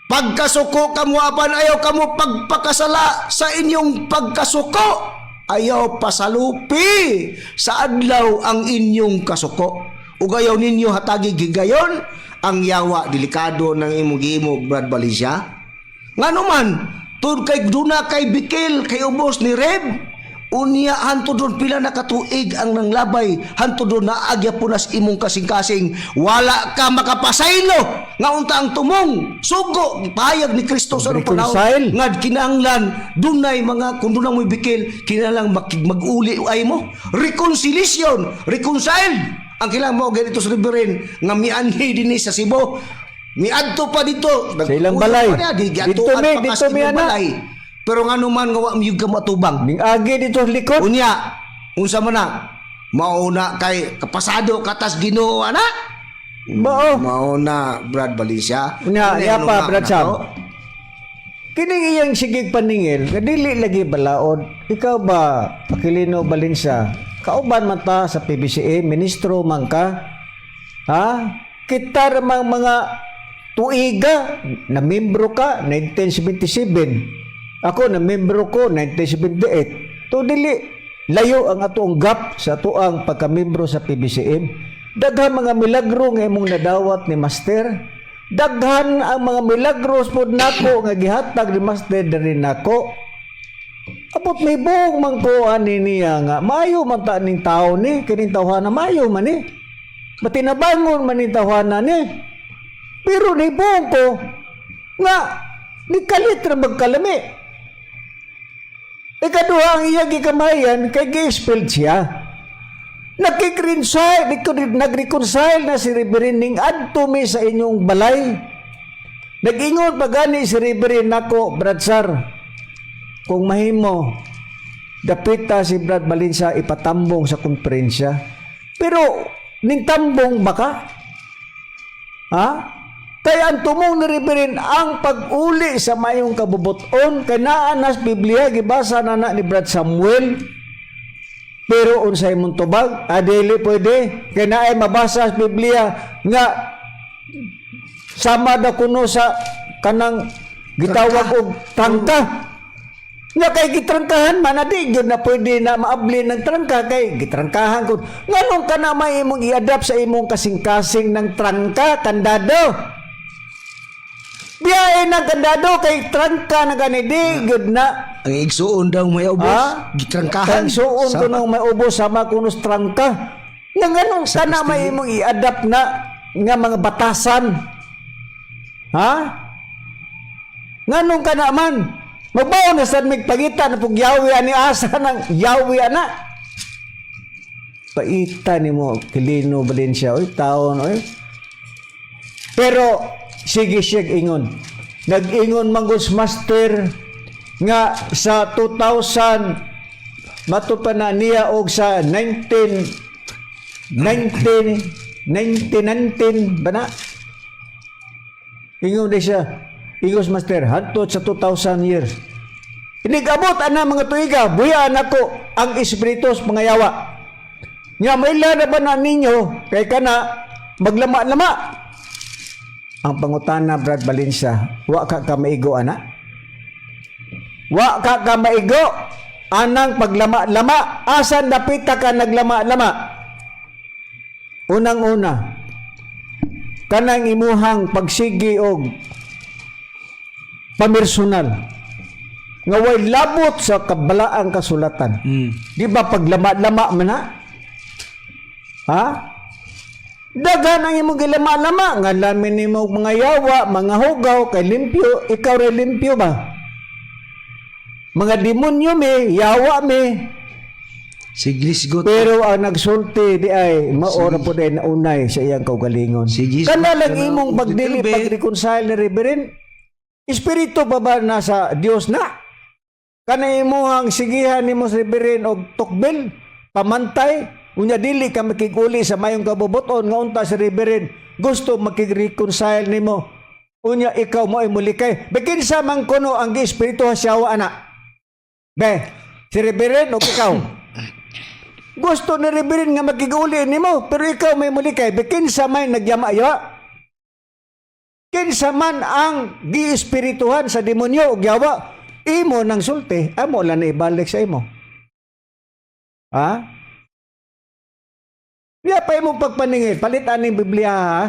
"Pagkasuko kamo, apan ayaw kamo pagpakasala sa inyong pagkasuko. Ayaw pasalupi sa adlaw ang inyong kasuko. Ug ayaw ninyo hatagi gigayon ang yawa." Delikado ng imong gihimo, Brad Valencia. Ngano man, tud kay duna kay bikil kay ubos ni Reb. Unya hantod doon pila na katuig ang nanglabay, hantod doon naagya punas imong kasing-kasing, wala ka makapasaylo nga unta ang tumong sugo payag ni Kristo sa anong panahon Reconcile. nga kinahanglan dunay mga kung dunay mo'y bikil, kinahanglan mag-uli ay mo reconciliation, reconcile ang kailangan mo ganito sa Reverend nga mianhi dinhi sa Cebu, miadto pa dito Sa ilang balay. Pa niya, di Dito giadtuan mi, pa ka dito sa mi, imong ana. balay. Pero nga naman nga wa mo ka matubang. Ning agi dito sa likod. Unya, unsa man na? Mauna kay kapasado katas Ginoo ana. Bao. Mao na, Brad Valencia. Nga, Ano ya yung pa, nga Brad na Sam. to? Kining iyang sigig paningil, nga dili lagi balaod. Ikaw ba, Aquilino Valencia, kauban man ta sa PBCA, ministro man ka? Ha? Kita ramang mga tuiga, na membro ka, 1977. Ako, na membro ko, 1978. To dili, layo ang atoong gap sa atoang pagkamembro sa PBCM. Daghan mga milagro nga imong nadawat ni Master. Daghan ang mga milagros pod nako nga gihatag ni Master diri nako. Abot may buong man ko ani niya nga maayo man ta ning tao ni kining tawhana, maayo man ni. Matinabangon man ning tawhana ni. Pero ni buong ko nga ni kalit ra magkalami. Ikaduha, ang iya gikamayan kay gi-expelled siya. Nakikreconcile, nag-reconcile na si Reverend ning adto mi sa inyong balay. Nag-ingon pa gani si Reverend nako, "Brad Sar, kung mahimo, dapita si Brad Valencia ipatambong sa konferensya." Pero nintambong ba ka? Ha? Kaya ang tumong ni Reverend ang pag-uli sa mayong kabubuton kay naa nas Biblia, gibasa na na ni Brad Samuel. Pero unsay mong tubag? Adili pwede kay naay mabasa sa Biblia nga sama da kuno sa kanang gitawag og trangka. Nga kay gitrangkahan man, adi gyud na pwede na maabli ng trangka kay gitrangkahan ko. Nganong ka na may imong i-adapt sa imong kasing-kasing ng trangka kandado? Biyahe ng kandado kay trangka na gani, di gyud na. Ang igsuon daw may ubos, Ha? gitrangkahan. Kang suon ko nung may ubos sama kuno sa trangka. Nga nganong Sa ka na may Kastilyo. imong i-adapt na nga mga batasan? Ha? Nganong ka na man? Magbaon na sad mig pagita na pug yawi ani, asa nang yawi ana. Paita nimo, Quilino Valencia, oy, taon oy. Pero sige siya ingon. Nag-ingon man gud si Master nga sa 2000 mato pa na niya og sa 19 19 1919 ba na? Ingon di siya. Ingos Master, hantod sa 2000 years. Inigabot ana mga tuiga, buyaan ako ang espiritus mga yawa. Nga maila na ba na ninyo kay kana maglama-lama. Ang pangutana, Brad Valencia, wa ka ka maigo ana? Wa ka ka maigo anang paglama-lama? Asan dapita ka naglama-lama? Unang-una, kanang imuhang pagsigi og pamersonal nga way labot sa kabalaang kasulatan. Di ba paglama-lama man na? Ha? Daghan ang imong gilama-lama nga lamin nimo og mga yawa, mga hugaw kay limpyo, ikaw ray limpyo ba? Mga demonyo mi, yawa mi. Siglisgot. Pero ang nagsulti di ay mao ra pud ay naunay sa iyang kaugalingon. Si Jesus Kana lang kana imong og pagdili little bit. pag-reconcile ni Reverend. Espiritu pa ba nasa Dios na? Kana imuhang sigihan nimo sa Reverend og tukbel, pamantay, unya dili ka makiguli sa mayong kabubuton nga unta si Reverend gusto makig-reconcile nimo. Unya ikaw mo ay mulikay. Bikinsa man kuno ang gi-espiritu sa yawa ana? Be, si Reverend o ikaw? Gusto ni Reverend nga makiguli nimo, pero ikaw may mulikay. Bikinsa may nagyama-yawa? Kinsa man ang giespirituhan sa demonyo ug yawa? Imo nang sulti, amo lang na ibalik sa imo. Ha? Diya pa imong pagpaningil, palit aning Biblia ha.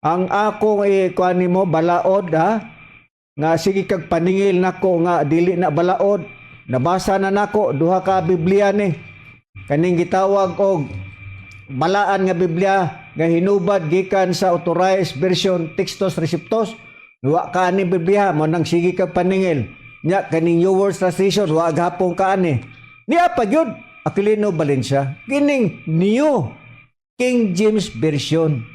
Ang akong ikuan nimo balaod ha. Nga sige kag paningil nako nga dili na balaod. Nabasa na nako duha ka Biblia ni. Kaning gitawag og balaan nga Biblia nga hinubad gikan sa Authorized Version Textus Receptus. Wa ka ani Biblia mo nang sige kag paningil. Nya kaning New World Translation wa gapon ka ani. Niya pa gyud, Aquilino Valencia. Kining New King James Version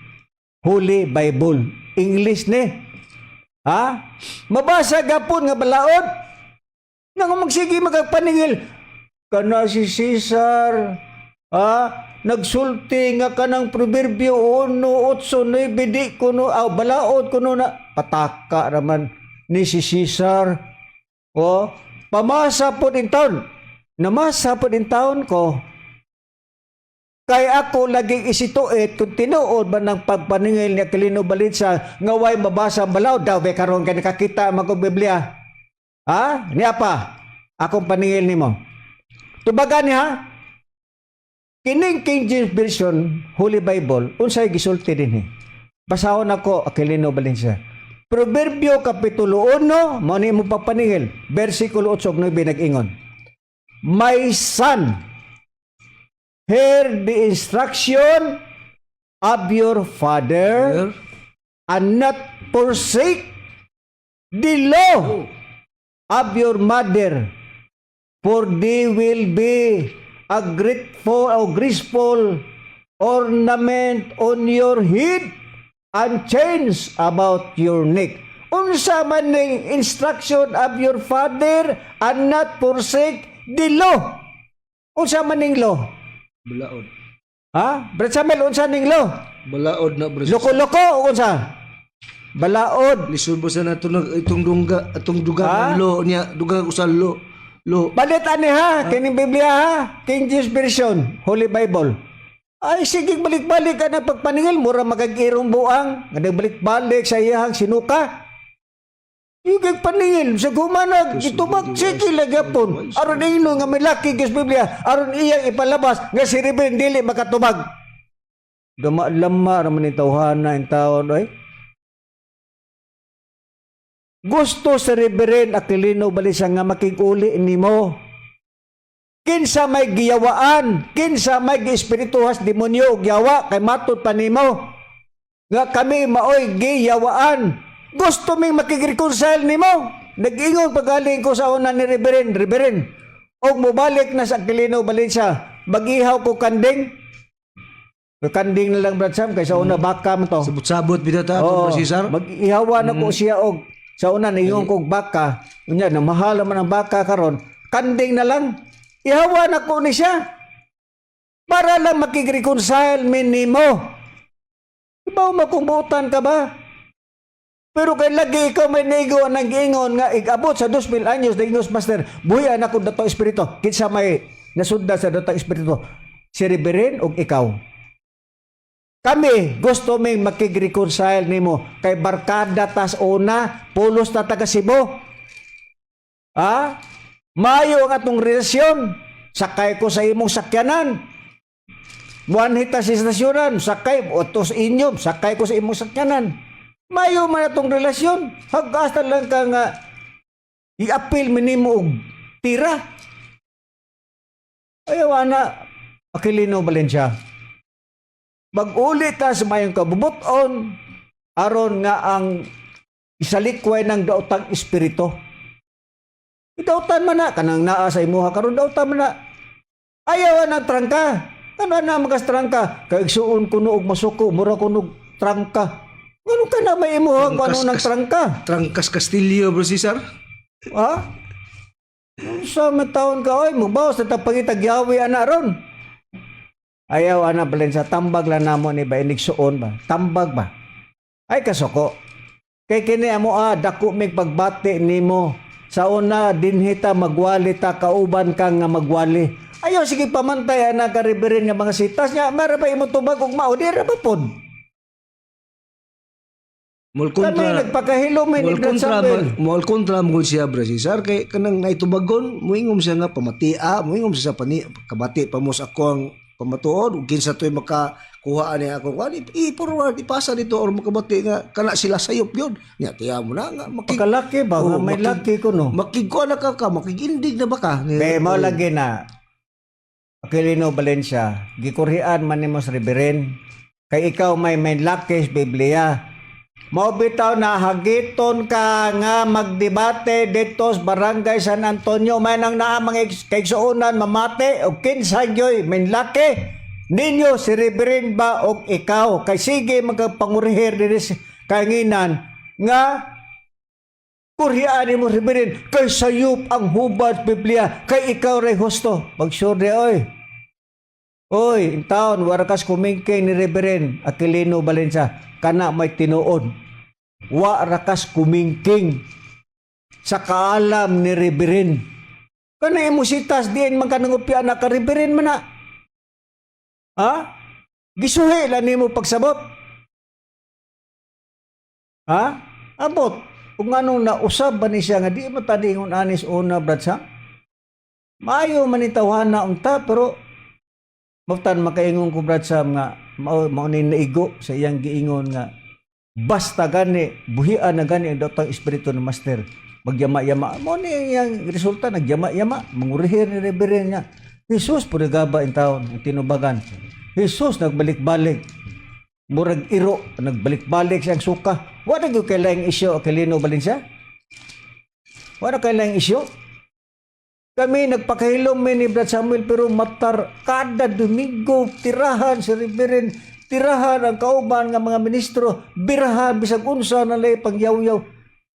Holy Bible. English ni. Ha? Mabasa gapon nga balaod. Nang magsige magpaningil kana si Cesar. Ha? Nagsulti nga kanang Proverbio 1, 8, 9, di kuno, aw, balaod kuno na. Pataka raman ni si Cesar. O, pamasa po din taon. Namasa po din taon ko. Kay ako lagi isituit kung tinuod ba ng pagpaningil ni Aquilino Balitsa nga way mabasa ang balaod daw be karon kay nakakita man kog Biblia. Ha? Niya pa. Akong paningil nimo. Tubagan niya. Kining King James Version, Holy Bible, unsay gisulti dinhi? Basahon ako Aquilino Valencia. Proverbio Kapitulo 1, mao ni imong pagpaningil, versikulo 8 ug 9 nag-ingon. "My son, hear the instruction of your father and not forsake the law of your mother, for they will be a grateful or graceful ornament on your head and chains about your neck." Unsa man ning "instruction of your father and not forsake the law"? Unsa man ning law? Balaod. Ha? Brad Samuel, unsa ning law? Balaod na, bro. Loko-loko o unsa? Balaod. Lisod ba sa nato nag itong dungga atong dugang Ha? ang lo niya, dugang usa lo lo. Balit ani ha, kining Biblia ha, King James Version, Holy Bible. Ay sige, balik-balik ka na pagpaningil, mura magagirong buang, nga nagbalik-balik sa iyahang sinuka. Yung paningil, sa gumanag, itubag, sige lagapon. Aron ingno nga may laki sa Biblia, aron iyang ipalabas, nga si Reverend dili makatubag. Lama naman ni tawhana in taon, oy. Gusto si Reverend Aquilino Balisa nga makiguli nimo. Kinsa may giyawaan, kinsa may giespirituhas demonyo ug yawa kay matud pa nimo nga kami maoy giyawaan. Gusto ming makig-reconcile nimo. Nag-ingon pagaling ko sa una ni Reverend, "Reverend, og mobalik na sa Aquilino Valencia, mag-ihaw ko kanding." Kanding na lang, Brad Sam, kay sa una baka man to. Sabot-sabot bitaw ta Oo, ato, Cesar. mag-ihawa na ko siya og sa una ningon kog baka, unya na mahal naman ang baka karon, kanding na lang. Ihawa na ko ni siya. Para lang makig-reconcile minimo. Ibaw makungbutan ka ba? Pero kay lagi ikaw may nego ang nag-ingon nga igabot sa 2000 anyos na master, buhi na kung dato espiritu. Kinsa may nasunda sa datong espiritu? Si Reverend og ikaw. Kami gusto ming makig-reconcile nimo kay barkada tas una, pulos ta taga Cebu. Ha? Maayo ang atong relasyon. Sakay ko sa imong sakyanan. Muanhi ta sa istasyonan, sakay otos inyo, sakay ko sa imong sakyanan. Maayo man atong relasyon. Hagasta lang ka nga i-appeal mi nimo og tira. Ayaw ana, Aquilino Valencia. Mag-uli ta sa mayong kabubuton aron nga ang isalikway ng daotang espiritu. Dautan man na kanang naa sa imuha karon, dautan man na. Ayaw na trangka. Ano na magas trangka? Kay igsuon kuno og masuko, mura kuno og trangka. Ngano ka na may imuha kung ano ng trangka? Trangkas Castillo, bro Cesar. Ha? Sa taon ka, oy, mubawas na pangitag yawi ana ron. Ayaw ana balen sa tambag lang namo ni ba inigsuon ba? Tambag ba? Ay kasuko. Kay kini amo ah, dako mig pagbati nimo. Sa una dinhi ta magwali ta, kauban ka nga magwali. Ayaw sige pamantay ana ka Reverend nga mga sitas nya mara ba imo tubag og mao di ra ba pod? Mol Kami kontra. nagpakahilom ni Mol Brad kontra, Samuel. mol kontra mo siya, bro Cesar, kay kanang naitubagon muingom siya nga pamatia, muingom siya sa pani kabati pa mo sa ako ang pamatuod ug kinsa toy makakuha ani ako kuan i-forward ipasa dito or makabati nga kana sila sayop yun nya tiya mo na nga makig Pakalaki ba nga Oo, may laki ko no. Makigkuha na ka ka makigindig na ba ka? Kay mao lagi na Aquilino Valencia, gikurhian man nimo sa Reverend. Kay ikaw may lakis Biblia. Mao bitaw na hagiton ka nga magdebate dito sa Barangay San Antonio, may nang naa mga kaigsuonan mamate og kinsa gyoy may laki ninyo, si Reverend ba og ikaw, kay sige magpangurihir dinhi sa kahanginan nga kurhian mo Reverend kay sayop ang hubad Biblia, kay ikaw ray husto. Pag sure oy. Oy, in town, warakas kumingking ni Reverend Aquilino Valencia. Kana may tinuod. Wa rakas kumingking sa kaalam ni Reverend. Kana imong sitas diin man ka nangopya na ka Reverend man na. Ha? Gisuhi lang nimo pagsabot. Ha? Abot. Kung anong nausab ba ni siya nga di mo tadi ingon anis una, Brad Sam? Maayo man ni tawhana unta, pero maftan makaingon ko, Brad Sam, nga mao ni naigo sa iyang giingon nga basta gani buhian na gani ang datang espiritu ng master, magyama-yama. Mao ni iyang resulta, nagyama-yama, mangurihir ni Reverend niya. Jesus purigaba in taon ang tinubagan. Jesus nagbalik-balik, murag iro nagbalik-balik siyang suka. Wala gyud kay laing isyu, Aquilino Valencia. Wala kay laing isyu. Kami nagpakahilom mi ni Brad Samuel, pero matar kada Domingo tirahan si Reverend, tirahan ang kauban nga mga ministro, birahan bisag unsa na lay pangyaw-yaw.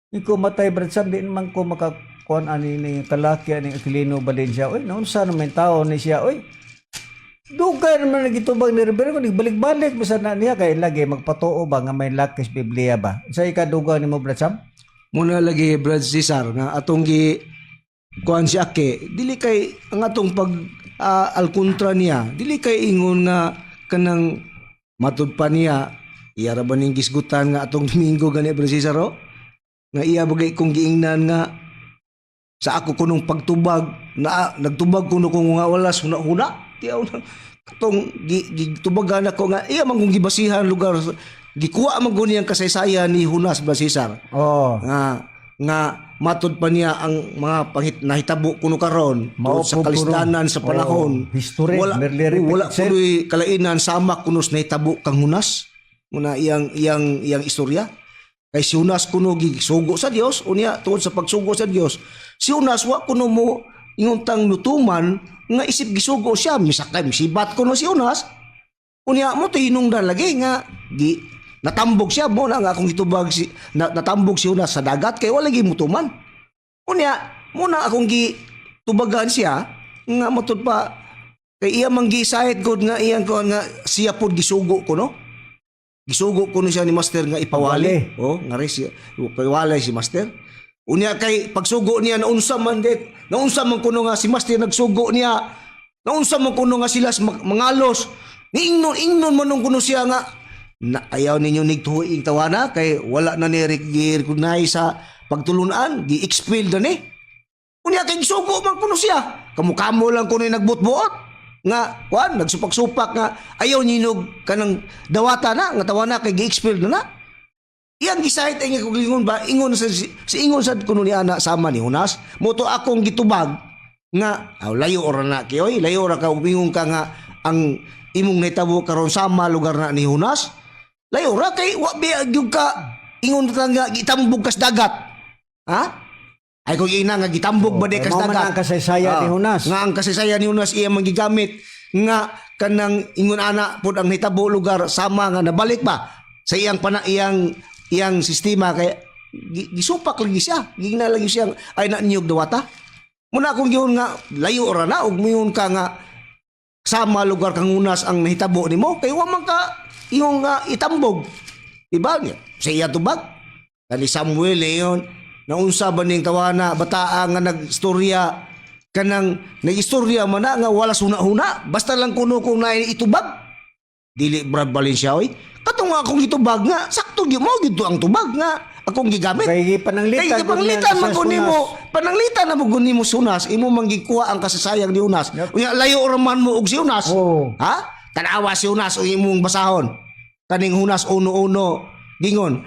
Iko matay, Brad Sam, di man ko makakuan ani ni kalaki ani Aquilino Valencia. Oy, naunsa naman tao ni siya, oy. Dugay naman nagitubag ni Reverend kung balik-balik bisan na niya kay lagi magpatuo ba nga may lakis Biblia ba. Sa ikaduga nimo, Brad Sam? Muna lagi, Brad Cesar, nga atong gi kuan si Ake, dili kay ang atong pag alkontra niya, dili kay ingon nga kanang matud pa niya iya ra ba ning gisgutan nga atong Domingo gani, Brad Cesar, oh? Nga iya bagay kong giingnan nga sa ako kunong pagtubag na nagtubag kuno ko nga wala huna-huna tiyaw na katong gitubagan ako nga iya man kong gibasihan lugar, gikuha man ko niyang kasaysayan ni Junas, Brad Cesar, nga nga matud pa niya ang mga pangit nahitabo kuno karon Mao tungod sa po kalisdanan sa panahon. Oh, history, wala merely wala repeat. Kunoy kalainan sama kuno sa nahitabo kang Hunas muna iyang iyang iyang istorya kay si Hunas kuno gisugo sa Dios. Unya tungod sa pagsugo sa Dios, si Hunas wa kuno mo ingon tang nutuman nga isip gisugo siya, misakay misibat kuno si Hunas. Unya mo to hinungdan lagi nga gi natambog siya. Mo na nga akong gitubag si na, natambog si Hunas sa dagat kay wala gi mutuman. Unya mo na akong gitubagan siya nga matud pa kay iya man gisayit god nga iyang kuan nga siya pod gisugo ko no, gisugo ko no siya ni master nga ipawali. Oh, nga rin siya pawali si master. Unya kay pagsugo niya, naunsa man dit, naunsa man kuno nga si master nagsugo niya, naunsa man kuno nga sila mangalos. Niingnon ingnon man nung kuno siya nga na, ayaw ninyo nigtuhoing tawana kay wala na ni gi-recognize sa pagtulunan, gi-expel na ni. Unya kay gisugo man kuno siya. Kamukamo lang kuno yung nagbutbuot nga kuan nagsupak-supak nga ayaw ninog kanang dawata na nga tawana kay gi-expel na na. Iyang gisayit ay nga kung ba ingon sa si ingon sad kuno ni ana sama ni Hunas. Mo to akong gitubag nga aw, layo ora na kay oy, layo ra ka umingon ka nga ang imong nahitabo karon sama lugar na ni Hunas. Layo ra kay wa biya gyud ka ingon ta nga gitambog kas dagat, ha? Ay kung ina nga gitambog ba di kay kas mao man dagat. ang kasaysayan ni Hunas. Nga ang kasaysayan ni Hunas iya manggigamit nga kanang ingon ana pod ang nahitabo lugar sama nga nabalik ba sa iyang pana iyang iyang sistema kay gisupak lagi siya, gingna lagi siya ay na niyog dawata. Muna akong giyon nga layo ra na og muingon ka nga sama lugar kang Hunas ang nahitabo nimo kay wa man ka iyong nga itambog, diba niya sa iya tubag kani Samuel eh, yun naunsa ba ning tawana bataa nga nagstorya kanang nagistorya man na nga wala suna-huna, basta lang kuno kung na itubag dili. Brad Valencia, oy, katong akong gitubag nga sakto gyud mo gyud ang tubag nga akong gigamit. Kay pananglitan Kay pananglitan man ko nimo, pananglitan na mo gud nimo Hunas, imo man gikuha ang kasaysayan ni Hunas. Unya layo ra man mo og si Hunas. Oo. Ha? Tanawa si Hunas ug imong basahon. Kaning Hunas 1:1 gingon.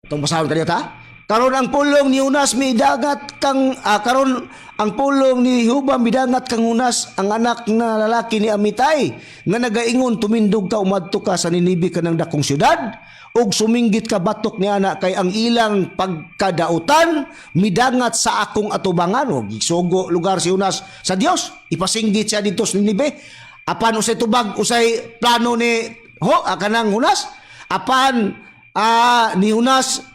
Itong basahon kaniya ta? Karon ang pulong ni Hunas midagat kang karon ang pulong ni Jehova midangat kang Hunas, ang anak na lalaki ni Amitay, nga nagaingon, "Tumindog ka, umadto ka sa Ninibe, kanang dakong syudad, ug suminggit ka batok ni ana, kay ang ilang pagkadautan midangat sa akong atubangan." O gisugo lugar si Hunas sa Dios, ipasinggit siya dito sa Ninibe. Apan usay tubag, usay plano ni ho kanang Hunas. Apan ni Hunas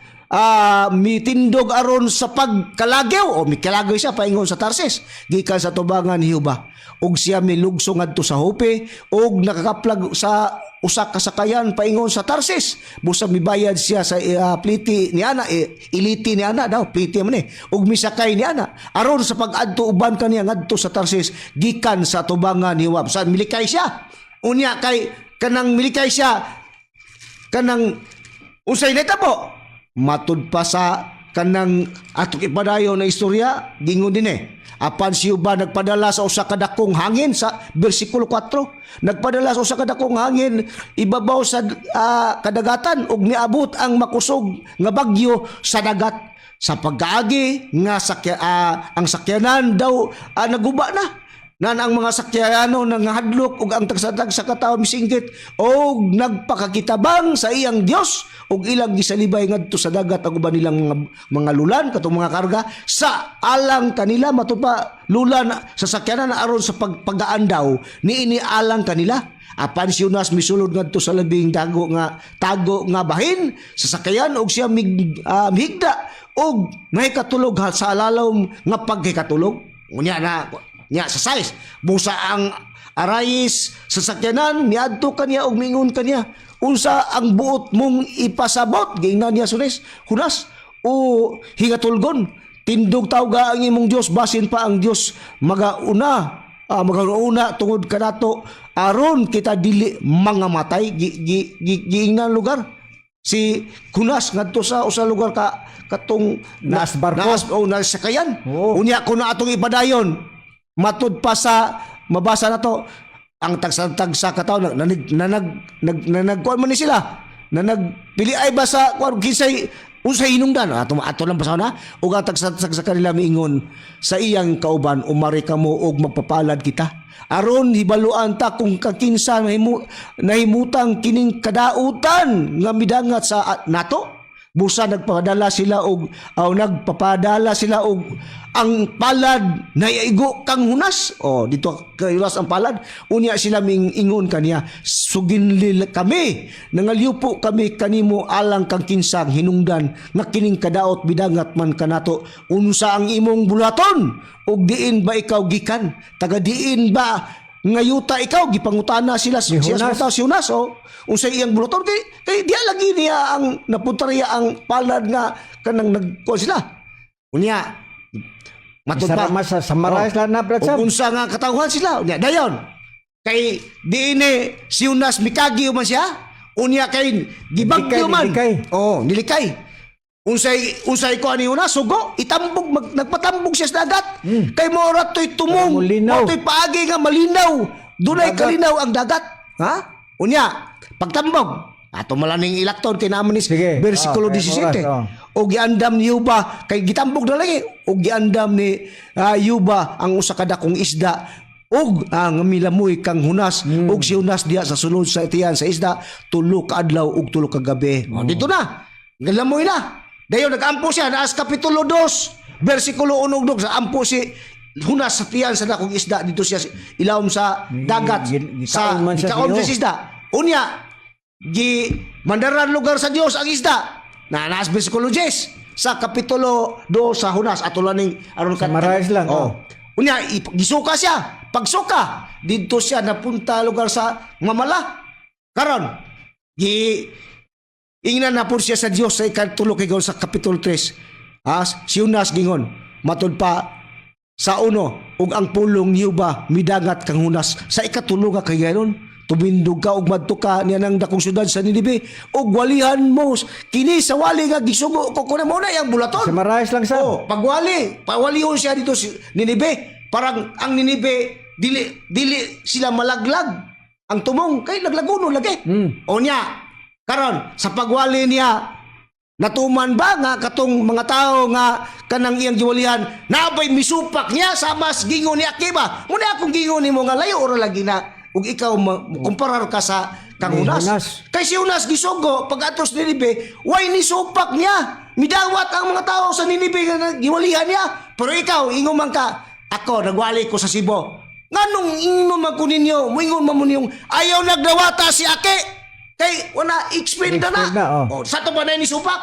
mitindog aron sa pagkalagyaw o mikalagyo siya paingon sa Tarsis gikan sa tubangan ni Jehova. Ug siya milugso ngadto sa Jope ug nakakaplag sa usa ka sakayan paingon sa Tarsis. Busa mibayad siya sa pliti ni ana, iliti ni ana daw, pliti man eh. Ug misakay ni ana aron sa pag-adto uban kaniya ngadto sa Tarsis gikan sa tubangan ni Wab. Sa milikay siya. Unya kay kanang milikay siya, kanang unsay nahitabo matud pa sa kanang atong ipadayon na istorya, gingon din eh. Apan si Uba nagpadala sa usa ka dakong hangin sa bersikulo 4, nagpadala sa usa ka dakong hangin ibabaw sa kadagatan ug niabot ang makusog nga bagyo sa dagat sa pagkaagi nga ang sakyanan daw naguba na nan ang mga sakyano nangahadlok ug ang tagsa-tagsa ka tawo misinggit og nagpakakitabang sa iyang Dios ug ilang gisalibay ngadto sa dagat ang uban nilang mga lulan, katong mga karga sa alang kanila. Matud pa, lulan sa sakyanan aron sa pagpagaan daw niini alang kanila. Apan si Jonas misulod ngadto sa labing dago nga tago nga bahin sa sakayan ug siya mihigda ug nahikatulog sa alalom nga pagkikatulog. Unya na nya sa size busa ang arayis sa sakyanan miadto kaniya ug mingon kaniya, "Unsa ang buot mong ipasabot?" Giingnan niya sunes, "Hunas o hingatulgon, tindog tawga ang imong Dios, basin pa ang Dios magauna tungod kanato aron kita dili mangamatay." Gi, gi, gi, giingnan lugar si Kunas ngadto sa usa lugar ka katong Naas barko. Naas o nasakayan. Oo. Unya kun na atong ipadayon matud pa sa mabasa na to, ang tagsa-tagsa ka tawo nanag nanag nag nanagkuan man ni sila na nagpili ay ba sa kuan kinsay unsay hinungdan ato ato lang basa na. Ug ang tagsa-tagsa kanila miingon sa iyang kauban, "Umari kamo og magpapalad kita aron hibaluan ta kung kakinsa nahimutang kining kadautan nga midangat sa nato." Busa nagpapadala sila og ang palad na igo kang Hunas. Oh, dito kay Hunas ang palad. Unya sila ming ingon kaniya, "Suginli kami, nangalyupo kami kanimo alang kang kinsang hinungdan nga kining kadaot bidangat man kanato. Unsa ang imong bulaton? Ug diin ba ikaw gikan? Taga diin ba nga yuta ikaw?" Gipangutana sila Si siya Hunas. sa si Hunas, oh. Unsay iyang buluton kay diya lagi niya ang napunta riya ang palad nga kanang nagkuan sila. Unya matud pa. Sarama sa summarize lang na, Brad Sam. Ug unsa nga katawhan sila. Unya dayon kay diini si Unas mikagi man siya. Unya kay gibagyo Nilikay, man. nilikay. Oh, nilikay. Unsay unsay ko ani Unas sugo itambog nagpatambog siya sa dagat. Kay mo ra to'y tumong, Malinaw. mo to'y paagi nga malinaw. Dunay Dagat. kalinaw ang dagat. Ha? Unya, pagtambog. Ato malaning ilakton kay naman ni Sige. bersikulo Ah, kay 17. oras, oh. O giandam ni Yuba kay gitambog na lagi. O giandam ni Yuba ang usa ka dakong isda ug ang milamoy kang Hunas ug si Hunas diha sa sulod sa tiyan sa isda 3 ka adlaw ug 3 ka gabi. O, dito na. Gilamoy na. Dayon nagampo siya naas kapitulo 2 bersikulo 1 ug 2, sa ampo si Hunas sa tiyan sa dakong isda, dito siya ilawom sa dagat sa Gikaon man siya gikaon sa siya sa isda. Unya gi mandaran lugar sa Dios ang isda. Na naas bersikulo 10 sa kapitulo 2 sa Hunas, ato lang ning aron Summarize lang, Oh. Unya gisuka siya. Pagsuka didto siya napunta lugar sa mamala. Karon gi ingnan na po siya sa Dios sa ikatulo kay sa kapitulo 3. Ah, si Unas gingon matud pa sa uno, ug ang pulong niyo ba midangat kang Hunas sa ikatulo nga kagayon, "Tumindog ka ug madto ka niya nang dakong syudad sa Ninibe ug walihan mo kini sa wali nga gisugo ko kuno." Mo na iyang bulaton. Summarize lang, Sam. Oh, pagwali, pawalihon siya dito si Ninibe. Parang ang Ninibe dili dili sila malaglag. Ang tumong kay laglaguno lagi. O niya, karon sa pagwali niya, natuman ba nga katong mga tao nga kanang iyang giwalihan nabay misupak niya sa mas gingon ni Akiba? Muna akong gingon nimo nga layo ora lagi na ug ikaw kumparar ka sa kang Ni Unas. Hunas. Kay si Unas gisugo pag-atos ni Ninibe, way ni supak niya. Midawat ang mga tao sa Ninibe nga giwalihan niya. Pero ikaw, ingon man ka, ako nagwali ko sa Cebu. Nganong ingon man ko ninyo, muingon man mo ninyong ayaw nagdawata si Ake. Kay wala explain na na. Explain na, oh. Oh, sa to pa na ni supak.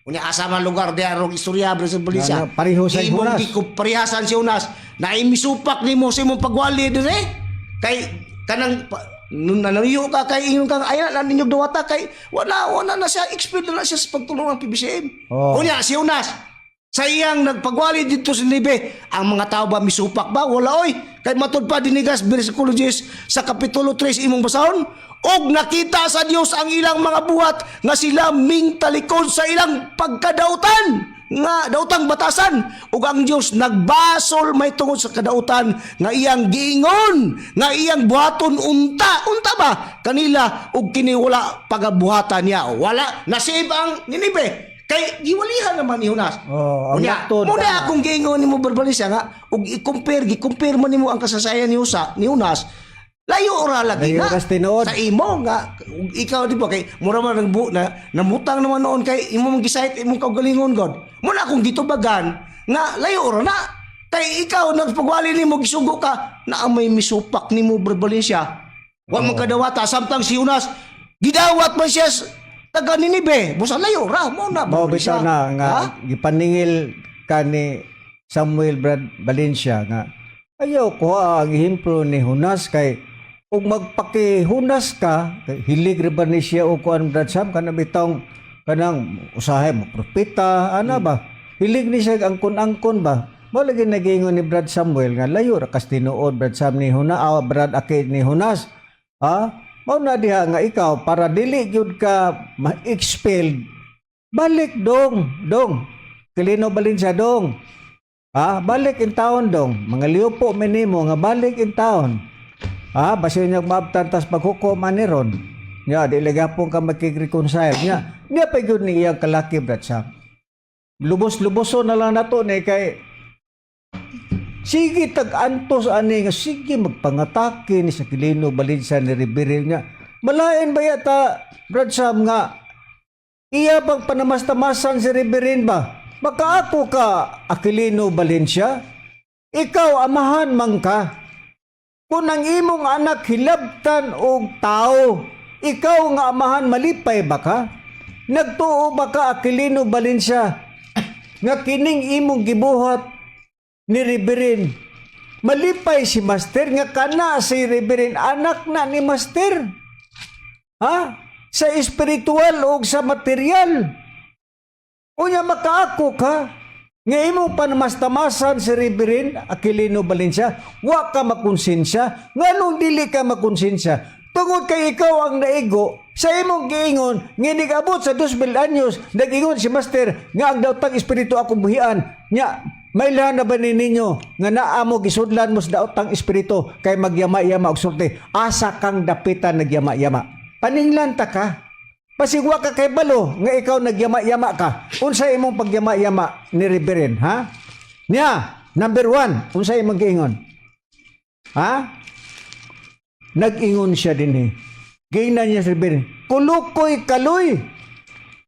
Unya asa man lugar diha rong istorya bro sa Valencia. Na, na, pareho sa Imong Jonas. gikuparehasan si Jonas na imisupak nimo sa imong pagwali dire. Kay kanang nung nanayo ka kay ingon kang ay na ninyo dawata kay wala wala na siya expert na siya sa pagtulong ng PBCM. Oh. Unya si Jonas sa iyang nagpagwali dito sa Ninive, ang mga tao ba misupak ba? Wala oy. Kay matud pa dinigas versikulo 10 sa kapitulo 3 imong basahon, og nakita sa Dios ang ilang mga buhat nga sila ming talikod sa ilang pagkadautan nga dautang batasan, ug ang Dios nagbasol may tungod sa kadautan nga iyang giingon nga iyang buhaton unta unta ba kanila, ug kini wala pagabuhatan niya. Wala nasave ang Ninive kay giwalihan naman ni Jonas. Oh, ang Unya, matod, muna tama. akong giingon nimo Barbalisa nga ug i-compare gi-compare man nimo ang kasaysayan ni Usa ni Jonas, layo ora lagi Layo na ras tinuod. sa imo nga ug ikaw di ba kay mura man nagbu na namutang naman noon kay imo mong gisayt imong kaugalingon god. Muna akong gitubagan nga layo ora na kay ikaw nagpagwali nimo gisugo ka na ang may misupak nimo Barbalisa. Wa man kadawata samtang si Jonas gidawat man siya taga Ninive. Busa layo ra mo na Mao Barbalisa. bitaw na nga Ha? gipaningil ka ni Samuel Brad Valencia nga ayaw ko ang ehemplo ni Jonas kay ug magpakihunas ka kay hilig ra ba ni siya og kuan, Brad Sam, kanang bitawng kanang usahay mo propeta ana ba, hilig ni siya angkon-angkon ba. Mao lagi nagingon ni Brad Samuel nga layo ra kas tinuod, Brad Sam, ni Jonas, ah, Brad Aki, ni Jonas. Ha, mao na diha nga ikaw para dili gyud ka ma-expelled, balik dong, dong. Kilino Valencia dong. Ha, balik in town dong. Mga liupo minimo nga balik in town. Ha, basin niya maabtan tas paghukom ani ron. Nya di gapon ka makig-reconcile nya. Nya pa gyud ni iyang kalaki, Brad Sam. Lubos-luboso na lang nato ni kay sige tag-antos ani nga sige magpangatake ni sa Quilino Valencia ni Ribery niya. Malain ba yata, Brad Sam, nga iya bang panamastamasan si Reverend ba? Baka ako ka, Aquilino Valencia? Ikaw, amahan man ka. Kung ang imong anak hilabtan og tao, ikaw nga amahan malipay ba ka? Nagtuo ba ka, Aquilino Valencia, nga kining imong gibuhat ni Reverend? Malipay si Master nga kana si Reverend anak na ni Master. Ha? Sa espiritual o sa material. Unya makaako ka. Nga imo panamastamasan si Reverend Aquilino Valencia, wa ka makonsensya. Nganong dili ka makonsensya? Tungod kay ikaw ang naigo sa imong giingon nga nigabot sa 2000 anyos, nag-ingon si Master nga ang daotang espiritu akong buhian. Nya, mailhan na ba ni ninyo nga naa mo gisudlan mo sa daotang espiritu kay magyama-yama og sulti? Asa kang dapitan nagyama-yama? Paninglan ta ka. Pasigwa ka kay balo nga ikaw nagyama-yama ka. Unsa imong pagyama-yama ni Reverend, ha? Nya, number 1, unsa imong giingon? Ha? Nag-ingon siya din eh. Giingnan niya si Reverend, "Kulukoy kaloy.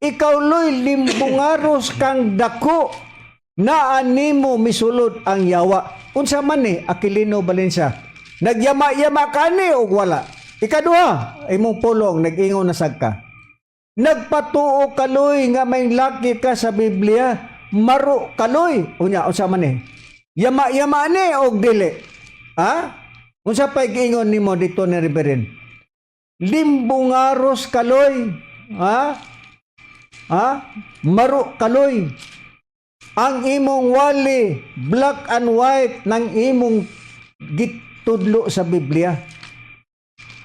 Ikaw loy limbungaros kang dako. Naa nimo misulod ang yawa." Unsa man ni Aquilino Valencia? Nagyama-yama ka ni og wala? Ikaduha, imong pulong nag-ingon na sad ka. "Nagpatuo kaloy nga may laki ka sa Biblia, maro kaloy." Unya, unsa man ni? Yama-yama ni og dili? Ha? Unsa pay giingon nimo dito ni Reverend? "Limbungaros kaloy." Ha? Ha? "Maro kaloy. Ang imong wali, black and white ng imong gitudlo sa Biblia."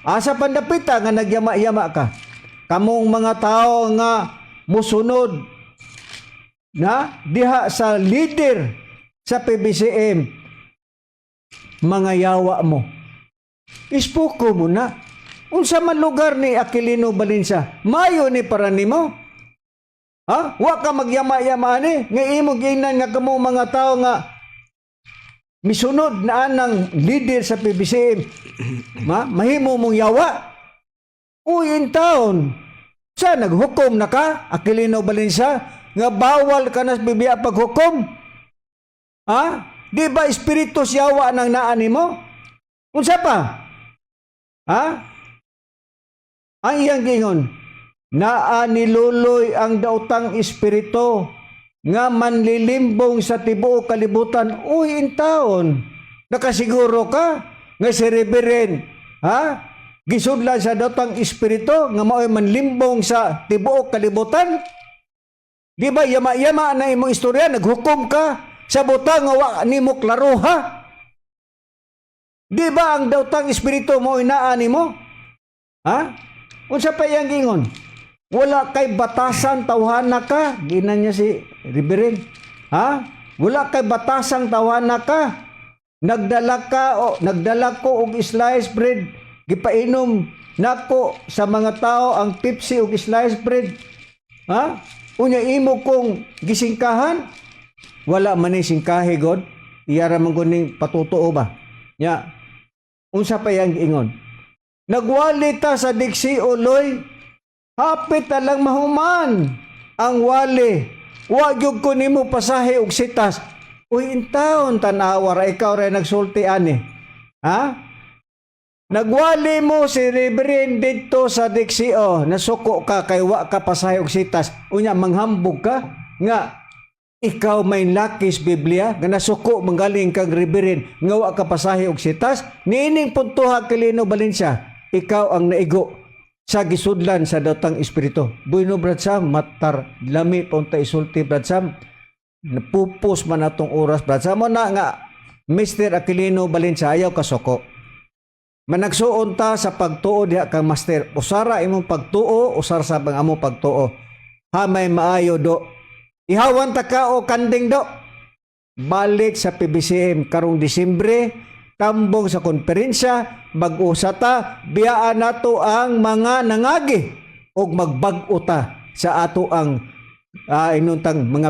Asa pandapita nga nagyama-yama ka? Kamong mga tao nga musunod na diha sa leader sa PBCM, mga yawa mo. Ispuko mo na. Unsa man lugar ni Aquilino Valencia? Mayo ni para nimo. Ha? Wa ka magyama-yama ani nga imo giingnan nga kamo mga tao nga misunod na anang leader sa PBCM. Ma, mahimo mong yawa. Uy, in town. Sa naghukom na ka, Aquilino Valencia, nga bawal ka na sa Biblia paghukom? Ha? Di ba espiritu yawa nang naa nimo? Unsa pa? Ha? Ang iyang giingon, Naa ni Luloy ang daotang espiritu nga manlilimbong sa tibuok kalibutan. Uy, intaon. Nakasiguro ka nga si Reverend, ha? Gisudlan sa daotang espiritu nga mao'y manlimbong sa tibuok kalibutan? Di ba yama-yama na imong istorya, naghukom ka sa butang nga wa nimo klaroha? Di ba ang daotang espiritu mo inaa nimo? Ha? Unsa pa iyang gingon? Wala kay batasan tawhana ka, ginan niya si Reverend. Ha? Wala kay batasang tawhana ka. Nagdala ka o nagdala ko og slice bread, gipainom nako sa mga tao ang Pepsi og slice bread. Ha? Unya imo kong gisingkahan? Wala man ni singkahe god. Iyara man gud ning patutuo ba? Nya. Unsa pa yang giingon? Nagwali ta sa Dixie Uloy. Hapit na lang mahuman ang wali. Wa gyud ko nimo pasahe og sitas. Uy, intaon tan-awa ra, ikaw ra nagsulti ani. Ha? Nagwali mo si Reverend didto sa Dixie, nasuko ka kay wa ka pasahe og sitas. Unya manghambog ka nga ikaw may lakis Biblia nga nasuko manggaling kang Reverend nga wa ka pasahe og sitas. Niining puntoha, Aquilino Valencia, ikaw ang naigo sa gisudlan sa daotang espiritu. Bueno, Brad Sam, matar lami pa unta isulti, Brad Sam. Napupos man atong oras, Brad Sam. Mo na nga Mr. Aquilino Valencia, ayaw kasuko. Managsuon ta sa pagtuo diha kang Master. Usara imong pagtuo, usara sa bang among pagtuo. Hamay maayo do. Ihawan ta ka o kanding do. Balik sa PBCM karong Disyembre, tambong sa konferensya, mag-usa ta, biyaan nato ang mga nangagi og magbag-o ta sa ato ang inuntang mga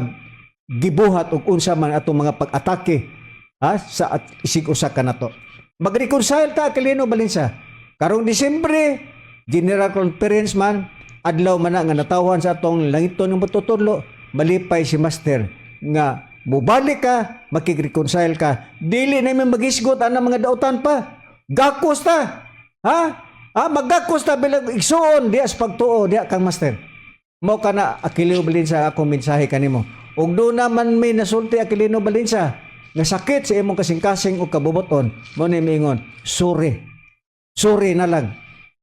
gibuhat og unsa man atong mga pag-atake ha, sa at isig usa ka nato. Mag-reconcile ta, Aquilino Valencia. Karong Disyembre, General Conference man, adlaw man na nga natawhan sa atong langiton ng matutudlo, malipay si Master nga mubalik ka, makig-reconcile ka. Dili na may magisgot ang mga dautan pa. Gakos ta. Ha? Ha? Magakos ta bilang igsuon diya sa pagtuo diya kang Master. Mao kana, Aquilino Valencia, akong mensahe kanimo. Ug do naman may nasulti, Aquilino Valencia, nga sakit sa imong kasing-kasing o kabubuton, mo ni miingon, sorry. Sorry na lang.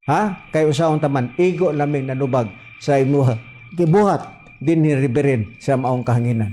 Ha? Kay usaon taman, igo laming nanubag sa imuha. Gibuhat din ni Reverend sa maong kahanginan.